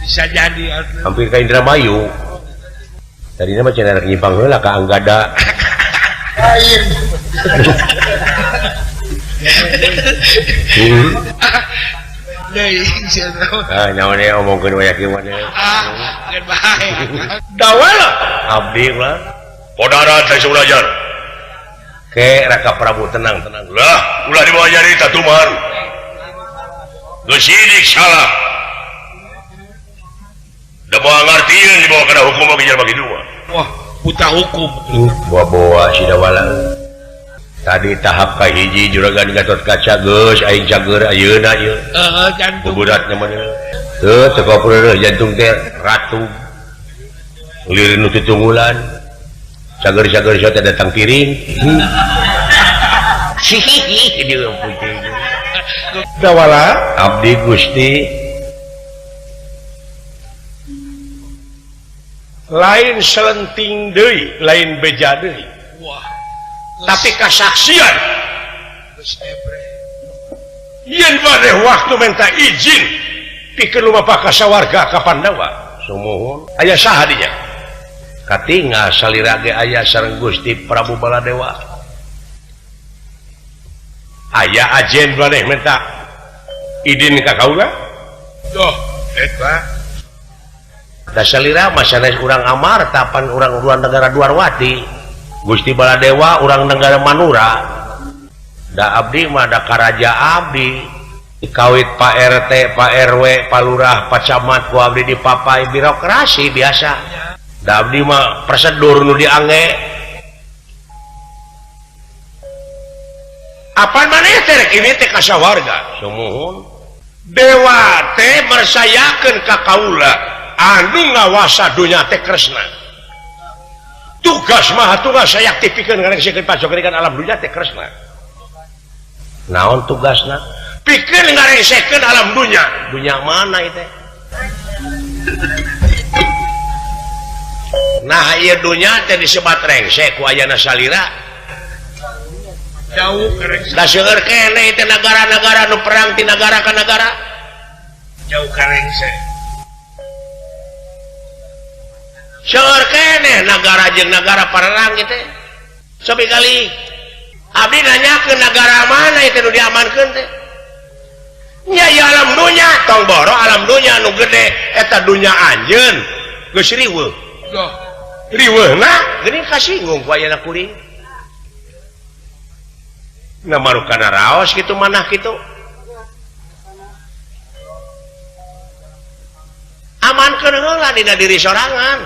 Bisa jadi atuh. Hampir ka Indramayu. Tadinya mah cenah rek nyimpang heula ka Anggada. Lain. Deui sia. Ah, nyawa nih omongkeun we yakin mah. Ah, geus bae. Dawala abdi lah. Podara teh belajar. Ke Raka Prabu tenang tenang. Lah, ulah dibawa nyarita tuman. Geus sidik salah. Da moal ngartieun dibawa kana hukum oge jelema kitu mah. Wah, buta hukum. Bawa-bawa si Dawala. Tadi tahap ka hiji juragan Gatot Kaca geus aing cager ayeuna ieu. Heeh, jantung. Buburatnya mah. Teu teu kopreuh jantung teh ratu. Lir nu tutunggulan. Cager-cager sia teh datang piring. Dawala abdi Gusti lain selenting deui, lain beja deui. Wah. Tapi kasaksian. Yen maneh waktu minta izin pikeun lumapah ka sawarga ka Pandawa. Sumuhun aya saha dinya? Katingal salira ge aya sareng Gusti Prabu Baladewa. Aya ajen maneh minta idin ka kaula? Duh, eta. Da salira mah sanes urang Amarta pan urang urang negara Dwarwati. Gusti Baladewa urang negara Manura. Da abdi mah da karaja abdi. Dikawit Pak RT, Pak RW, Pak Lurah, Pak Camat ku abdi dipapai birokrasi biasa. Da abdi mah prosedur nu diangge. Apan maneh teh rek ini teh ka sawarga? Sumuhun. Dewa teh mersayakeun ka kaula anu ngawasa dunya teh Kresna. Tugas maha tugas sayakti pikeun ngarengsekeun pajogerikan alam dunya teh Kresna. Naon tugasna? Pikeun ngarengsekeun alam dunya. Dunya mana ieu teh? Nah ieu dunya teh disebat rengsek ku ayana salira. Jauh ka rengsek. Da seueur keneh teh nagara-nagara nu perang ti nagara ka nagara. Jauh ka rengsek. Seueur keneh nagara jeung nagara parerang ieu teh. Sopi kali abdi nanyakeun nagara mana ieu teh nu diamankeun teh? Nya ieu alam dunya, tong boro alam dunya nu gede eta dunya anjeun geus riweuh. Duh, riweuhna geuning kasinggung ku ayana kuring. Nah marukana raos kitu manah kitu. Amankeun heula dina diri sorangan.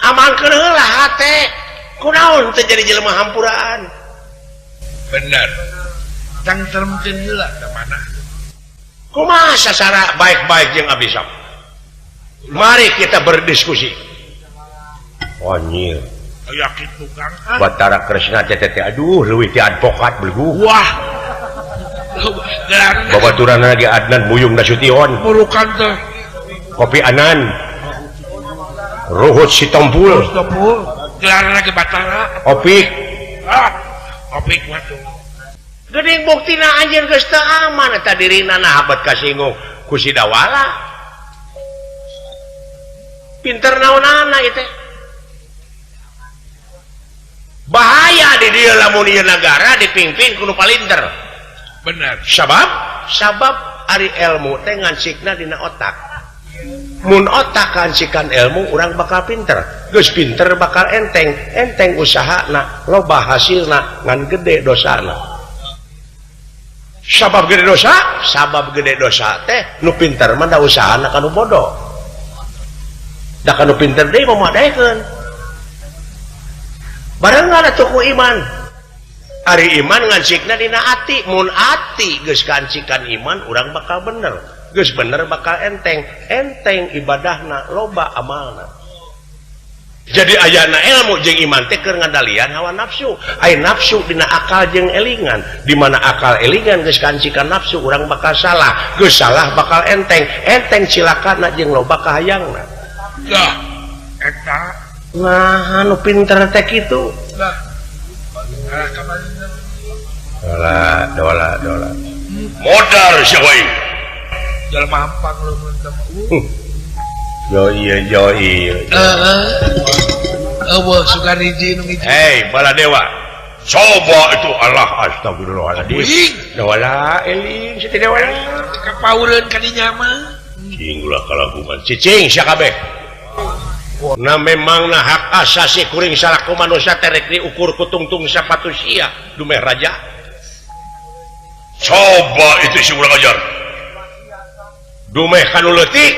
Amankeun heula hate. Kunaon teu jadi jelema hampuraan. Bener. Tangteremkeun heula ka mana? Kumaha sasara baik-baik jeung abdi sok. Mari kita berdiskusi. Anjir. Aya kitu Kang. Batara Kresna teh teh aduh leuwih ti advokat belgu. Wah. Babaturan lagi Adnan Buyung Nasution. Murukan teh. Kopi Anan Ruhut Sitompul gelar lagi Batara Opik Opik mah geuning buktina anjeun geus teu aman eta dirina nah abet kasinggung ku si Dawala pinter naonana ieu teh bahaya di dieu lamun ieu nagara dipimpin ku nu palinter bener sabab ari ilmu teh ngancikna dina otak mun otak ngancikan ilmu urang bakal pinter geus pinter bakal enteng enteng usahana loba hasilna ngan gede dosana sabab gede dosa teh nu pinter mah da usahana kanu bodoh da kanu pinter deui mamadaekeun barengan atuh ku iman ari iman ngancikna dina ati mun ati geus kancikan iman urang bakal bener geus bener bakal enteng enteng ibadahna loba amalna jadi ayana ilmu jeung iman teh keur ngadalian hawa nafsu aya nafsu dina akal jeung elingan di mana akal elingan geus kancikan nafsu urang bakal salah geus salah bakal enteng enteng cilakana jeung loba kahayangna lah eta nah anu pinter teh kitu lah dola dola dola modar sia we jelema hampang leumeun teh yo iya yo iya eueuh sugan hiji nu hiji hei Baladewa coba itu Allah astagfirullahaladzim dawala eling si dawala kapaureun ka dinya mah cing ulah kalakukan cicing sia kabeh nah memang nah hak asasi kuring salaku manusia terek diukur ku tungtung sapatu sia dumeh raja coba itu si urang ajar dumeh kanu leutik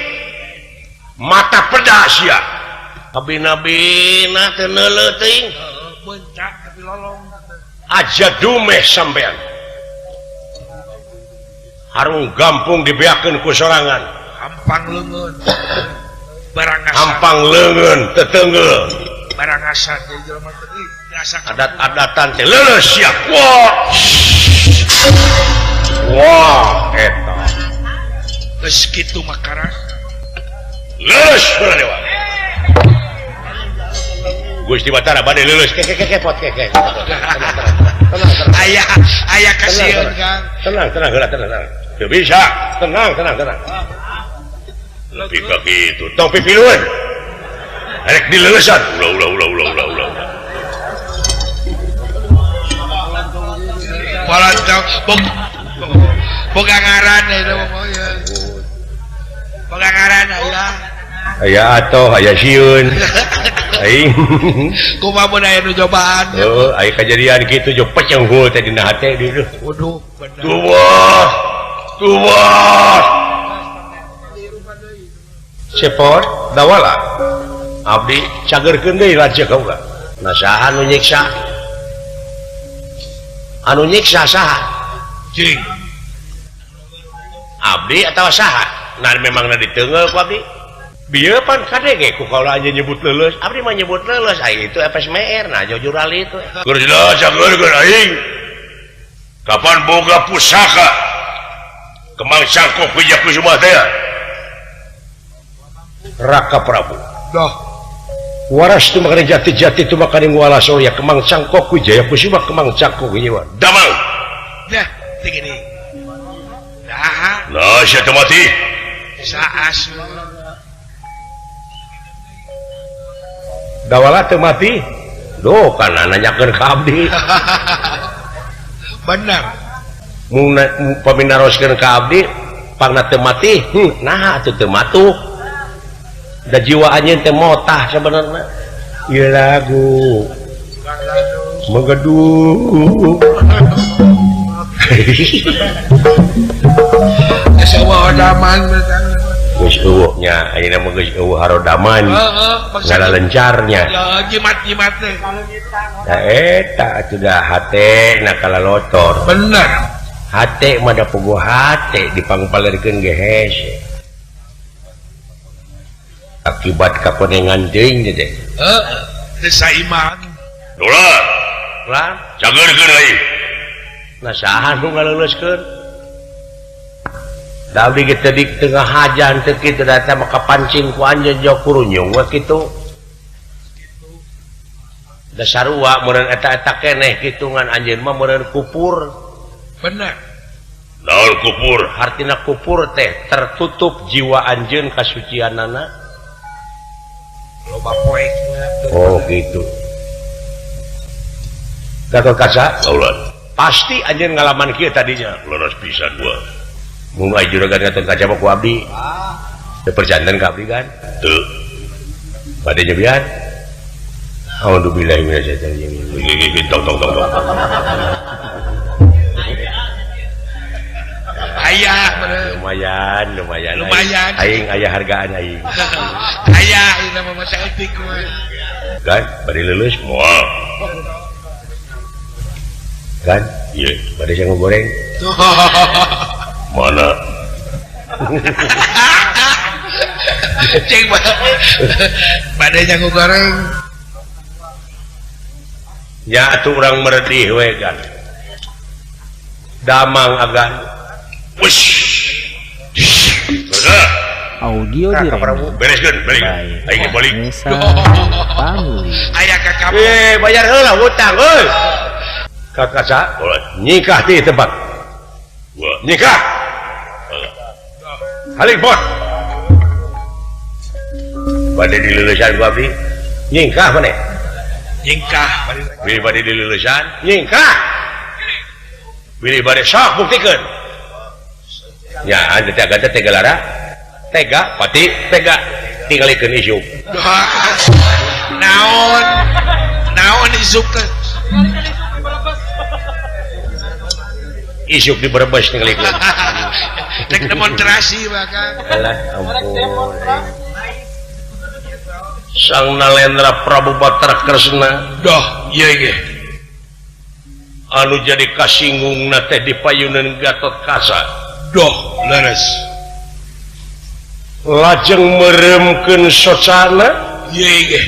mata pedas sia abi-nabina teu neuleuh teuing bencak tapi lolong aja dumeh sampean harung gampung dibeakeun ku sorangan hampang leungeun barangasan hampang leungeun teteunggeul barangasan jadi jelema teh biasa adat-adatan teh leuleus sia wah wah eta geus kitu makara lulus Baladewa Gusti Batara bade lulus ke ke ke pot ke ke tenang aya aya kasieun Kang tenang tenang heula tenang tenang teu bisa tenang tenang tenang lebih ka kitu tong pipilueun rek dilulusan ulah ulah ulah ulah ulah ulah balantong boga ngaran eta mah boga ngaran aya aya atoh aya sieun aing kumaha mun aya nu cobaan heuh aya kajadian kitu jo pecenghul teh dina hate dieu waduh bener tuh tuh cepot dawala abdi cagerkeun deui lanceuk kaula nah saha nu nyiksa anu nyiksa saha cing abdi atawa saha nah memangna diteunggeul ku abdi bieu pan kadenge ku kaula aja nyebut leuleus abdi mah nyebut leuleus ai itu FSMR nah jujurali itu keur jelas cagerkeun aing kapan boga pusaka Kemang Cangkok Wijaya Kusuma teh Raka Prabu dah waras tu makane jati-jati tu makane nguala surya Kemang Cangkok Wijaya Kusuma Kemang Cangkok Wijaya damang dah teh gini dah nah sia teu mati saas dawala teu mati duh kana nanyakeun ka abdi bener mun paminaroskeun ka abdi pangna teu mati naha atuh teu matuh da jiwa anjeun teh motah sebenarnya ieu lagu menggeduh geus eueuh daman geus eueuh nya ayeuna mah geus eueuh harodaman heeh ngalalencarnya jimat-jimat teh da eta atuh da hate na kalalotor bener hate mah da puguh hate dipangpalerkeun ge hese akibat kakonengan teuing teh heeh teu saiman dolar lah cagerkeun aing nah saha nu ngaleuleuskeun Da abdi ge teu di tengah hajan teu kitu da maka pancing ku anjeun jauh kurunyung we kitu. Da sarua meureun eta-eta keneh kitu ngan anjeun mah meureun kupur. Bener. Naon kupur? Hartina kupur teh tertutup jiwa anjeun kasucianana. Loba poekna. Oh gitu. Gatot Kaca? Kaulan. Pasti anjeun ngalaman kieu tadinya. Leres pisan gua. Mun aya juragan Gatot Kaca mah ku abdi. Teu perjanten ka abdi kan? Teu. Bade nyebian? Alhamdulillah minasyaitonir rajim. Tong tong tong tong. Ayah lumayan lumayan. Lumayan. Aing aya hargaan aing. Ayah ieu mah mata etik mah. Kan bade leuleus moal. Kan? Iya, bade sangu goreng. Mana? Ceng bade nyangu goreng. Ya atuh urang meredih we kan. Damang agan. Wush. Bergerak. Audio di bereskeun, balik. Aing balik. Aya ka kamu. Bayar heula hutang euy. Ka kaca, nikah di tempat. Nikah. Halik bot. Bade dilulusan ku abdi. Nyingkah maneh? Nyingkah. Bilih bade dilulusan, nyingkah. Bilih bade sok buktikeun. Ya, anu teh tega tega lara. Tega, pati tega. Tingalikeun isuk. Naon? Naon isuk teh? Isuk di Brebes tingalikeun. Rek demonstrasi bahkan. Alah ampun. Sang Nalendra Prabu Batara Kresna. Dah, ieu ge. Anu jadi kasingungna teh di payunan Gatot Kaca. Doh, leres. Lajeng meremkeun socana, ieu ge.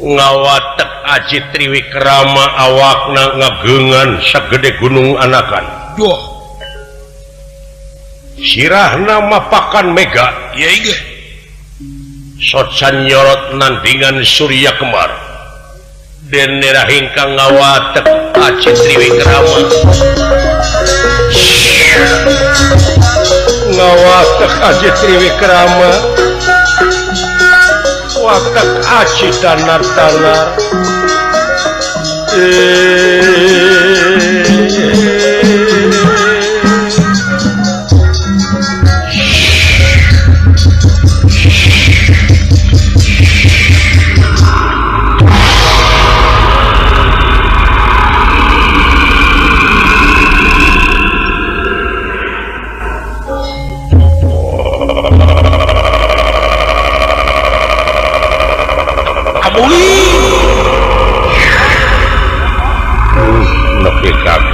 Ngawatek Aji Triwikrama awakna ngageungan sagede gunung anakan. Doh. Sirahna mapakan mega, ieu ge. Socan nyorot nandingan Surya Kembar. Denera hingkang ngawatek Aji Triwikrama. Ngawatek Aji Triwikrama. Watek Aji danar-danar.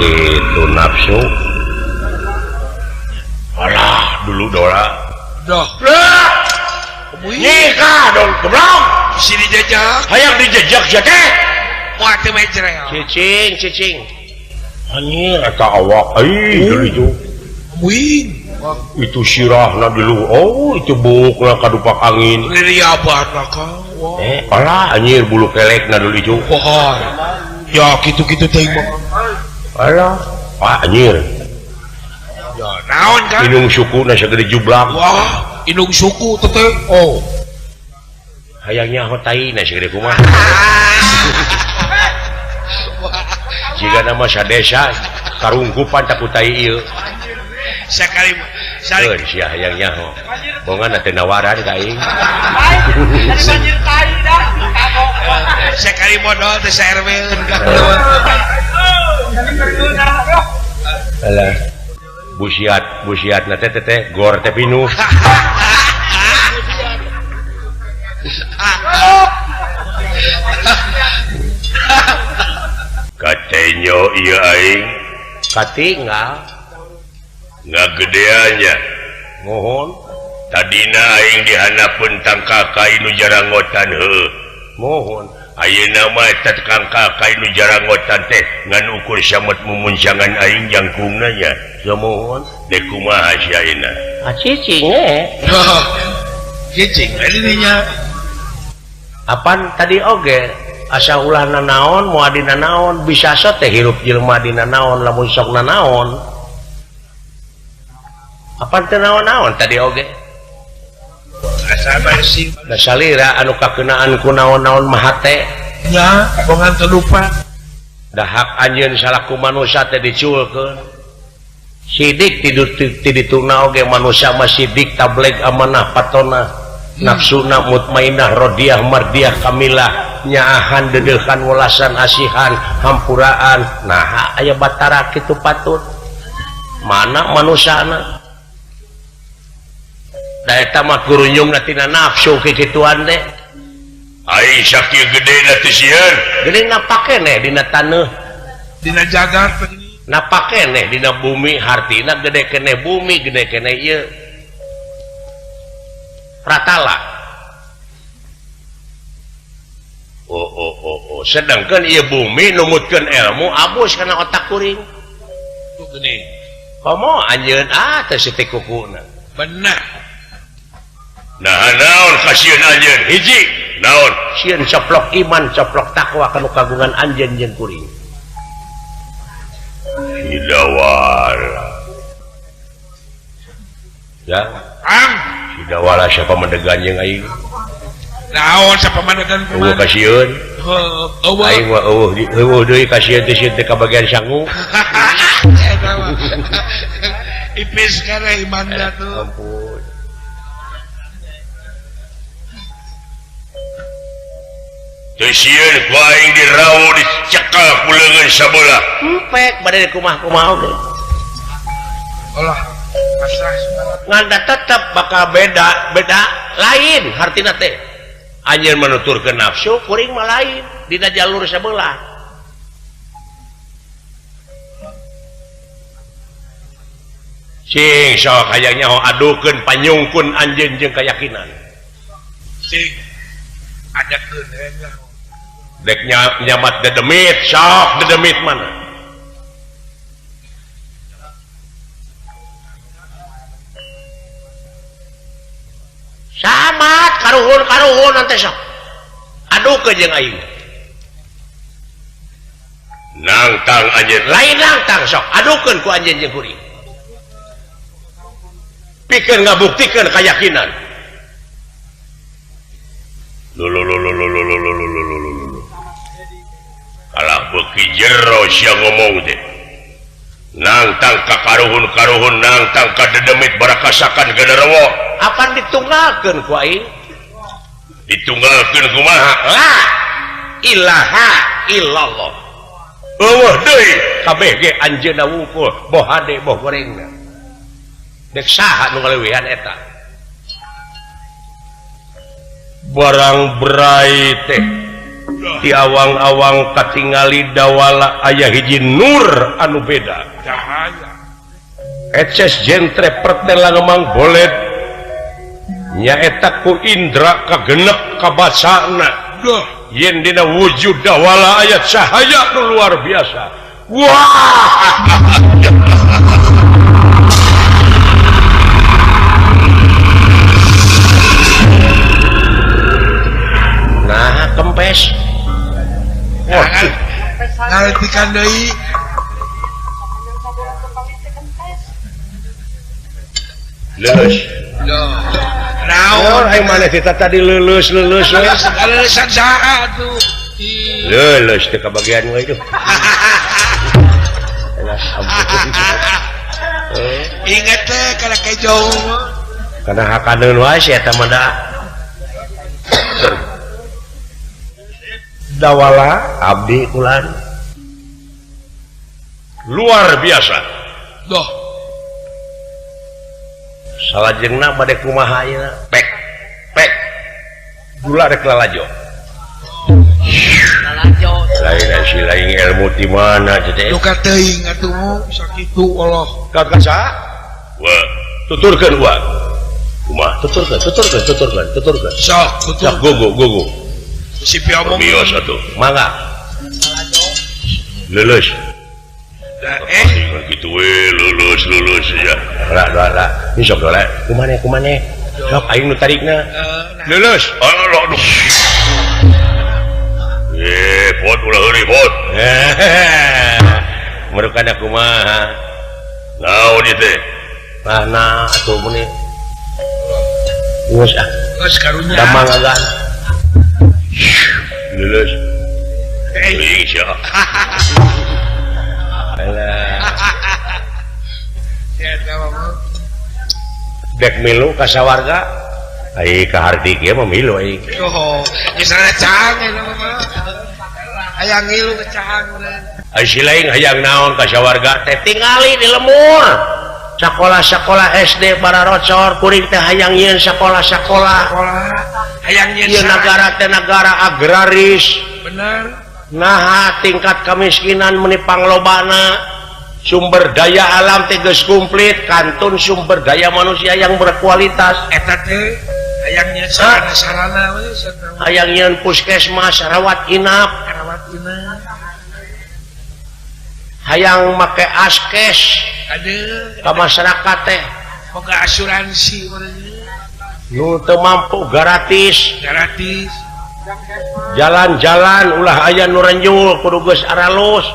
Itu nafsu. Alah dulu Dora. Dah. Nikah dong goblok. Sini dijejak. Hayang dijejak sia teh. Wah teu mejrel. Cicing, cicing. Anjir eta awak euy deui itu. Wing. Itu sirahna dulu. Oh, itu buukna kadupak angin. Liriaban ka. Alah anjir bulu kelekna dulu itu. Wah. Ya kitu-kitu teh mah. Alah, ah anjir. Ya, naon kan? Inung suku na sagede jublak. Wah, inung suku teh. Oh. Hayang nyaho tai na sagede kumaha. Jika nama sadesa karungkupan tak ku tai ieu. Sakali sali sia hayang nyaho. Bongan teh nawaran ka aing. Banjir tai dah. Sakali modal teh sa-RW-eun ka. Alah. Busiat, busiat na teh teh gor teh pinuh. Katenyo ieu aing katinggal ngagedeannya. Mohon tadina aing dihanapeun tangkaka nu jarangotan heuh. Mohon Ayeuna mah eta tukang kakai nu jarangotan teh ngan ukur samet mumuncangan aing jangkungna nya. Sumuhun dek kumaha sia ayeuna? Ah cicing eh. Cicing we dirinya. Apan tadi oge asa ulah nanaon moal dina naon bisa so teh hirup jelema dina naon lamun sok nanaon. Apan teu naon-naon tadi oge. Da salira anu kakenaan ku naon-naon mahate nya bongan terlupa dahak anjeun salaku manusia teh diculkeun sidik ti dituna oge manusia mah sidik tableg amanah patona nafsuna mutmainah rodiah mardiah kamilah nyaahan dedeuhan welasan asihan hampuraan nah aya batara kitu patut mana manusiana da eta mah gurunyungna tina nafsu kikituan teh aing sakieu gedena teh sieun gede napakeneh dina taneuh dina jagat napakeneh dina bumi hartina gede keneh bumi gede keneh ieu pratala oh oh oh oh sedangkan ieu bumi numutkeun ilmu abus kana otak kuring gede komo anjeun ah teh siti kukuna bener. Nah naon kasieun anjeun hiji naon sieun coplok iman coplok takwa kanu kagungan anjeun jeung kuring Sidawala ya ang Sidawala siapa mendegan jeung aing naon siapa mendegan kumaha eueuh kasieun heueuh aing mah eueuh eueuh deui kasieun teh sieun teh kabagian sangu ipis kana imanna tuh ampun. Teu sieun ku aing dirawu dicekal ku leungeun sabelah. Empek bade kumaha-kumaha oge. Olah, pasrah ngan tetep bakal beda, beda lain hartina teh. Anjeun menuturkeun nafsu, kuring mah lain dina jalur sabelah. Cing sok hayang nyaho adukeun panyungkun anjeun jeung keyakinan. Cing adakeun we dek nyamat dedemit sok dedemit mana samat karuhun-karuhun nanti sok adukeun jeung aing nangtang anjeun lain nangtang sok adukeun ku anjeun jeung kuring pikeun ngabuktikeun keyakinan. Lululululululululululu. Kalah beuki jero sia ngomong teh. Nangtang ka karuhun-karuhun nangtang ka dedemit barakasakan genderuwo. Apan ditunggalkeun ku aing? Ditunggalkeun kumaha? La ilaha illallah. Eueuh deui kabeh ge anjeunna wungkul boh hade boh gorengna. Dek saha nu ngaleuwihan eta? Barang berai teh di awang-awang katingali dawala aya hiji nur anu beda cahaya eces jentre pertel langemang bolet nyaeta ku indra kagenep kabasana yen dina wujud dawala aya cahaya nu luar biasa. Wah. Nah, kempes. Wah, ngaretikan deui. Leuleus. Naon aing maneh teh tadi leuleus leuleus. Leuleus saha atuh. Leuleus teh kabagian we itu. Ingat teh kana kejo. Kana hakaneun wae sia eta mah da. Dawala abdi kulan luar biasa. Doh. Salajengna bade kumaha ayeuna? Pek. Pek. Gula rek lalajo. Lalajo. Lain si lain ilmu ti mana teh? Duka teuing atuh sakitu Allah. Kakak saha? Wah, tuturkeun gua. Kumaha? Tuturkeun, tuturkeun, tuturkeun, tuturkeun. Sok, tutur. Sok gogo, gogo. Si piomong Mios atuh. Mangga. Lulus. Gitu we lulus lulus ya. Lah lah lah. Ini sok dola. Kumane kumane. Sok aing nu tarikna. Lulus. Aduh aduh. Pot ulah heureuy pot. Merukana kumaha? Naon ieu teh? Mana atuh meuni. Geus ah. Geus karunya. Damang agan. Lulus. Euy sia. Alah. Dek milu ka sawarga. Ai ka hardi kieu mah milu ai. Oh, geus cang eta mah. Hayang ngilu ke cang. Ai si lain hayang naon ka sawarga teh tingali di lemur. Sakola-sakola SD bararocor kuring teh hayang nyieun sakola-sakola. Hayang nyieun nagara teh nagara agraris. Bener. Nah, tingkat kemiskinan meni panglobana, sumber daya alam teh geus komplit, kantun sumber daya manusia yang berkualitas. Eta teh hayang nyieun sarana-sarana we, hayang nyieun puskesmas, rawat inap, rawat inap. Hayang make askes. Aduh, ka masyarakat teh boga asuransi nu teu mampu gratis. Gratis. Jalan-jalan ulah aya nu renjul kudu geus aralus.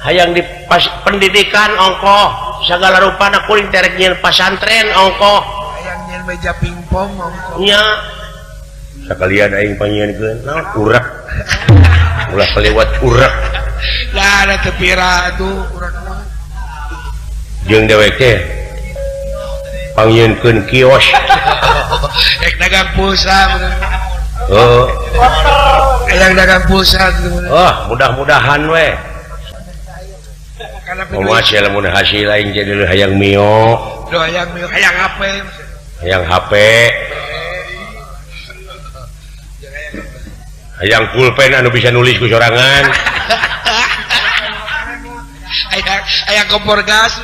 Hayang di pas, pendidikan ongkoh sagala rupana kuring teh rek nyieun pasantren ongkoh. Hayang nyieun meja pingpong ongkoh. Nya. Sakalian aing pangnyieunkeun naon urek. Ulah kaliwat urek. Lah da teu pira atuh urek mah. Jeung dewek teh pangnyieunkeun kios. Rek dagang pulsa. Oh. Hayang dagang pulsa. Oh, mudah-mudahan we. Kumaha lamun hasil aing jadi hayang mio. Duh hayang mio, hayang HP. Hayang HP. Hayang pulpen anu bisa nulis ku sorangan. Hayang kompor gas.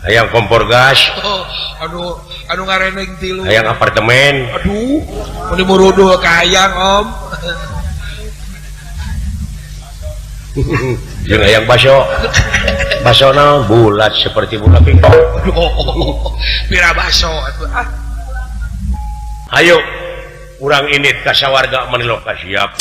Hayang kompor gas. Oh, aduh, anu ngareneng tilu. Hayang apartemen. Aduh, mun muruduh ka hayang om. Jeung hayang baso. Baso naon bulat seperti bola pingpong. Pira baso atuh ah. Ayo urang indit ka sawarga mani loka siap.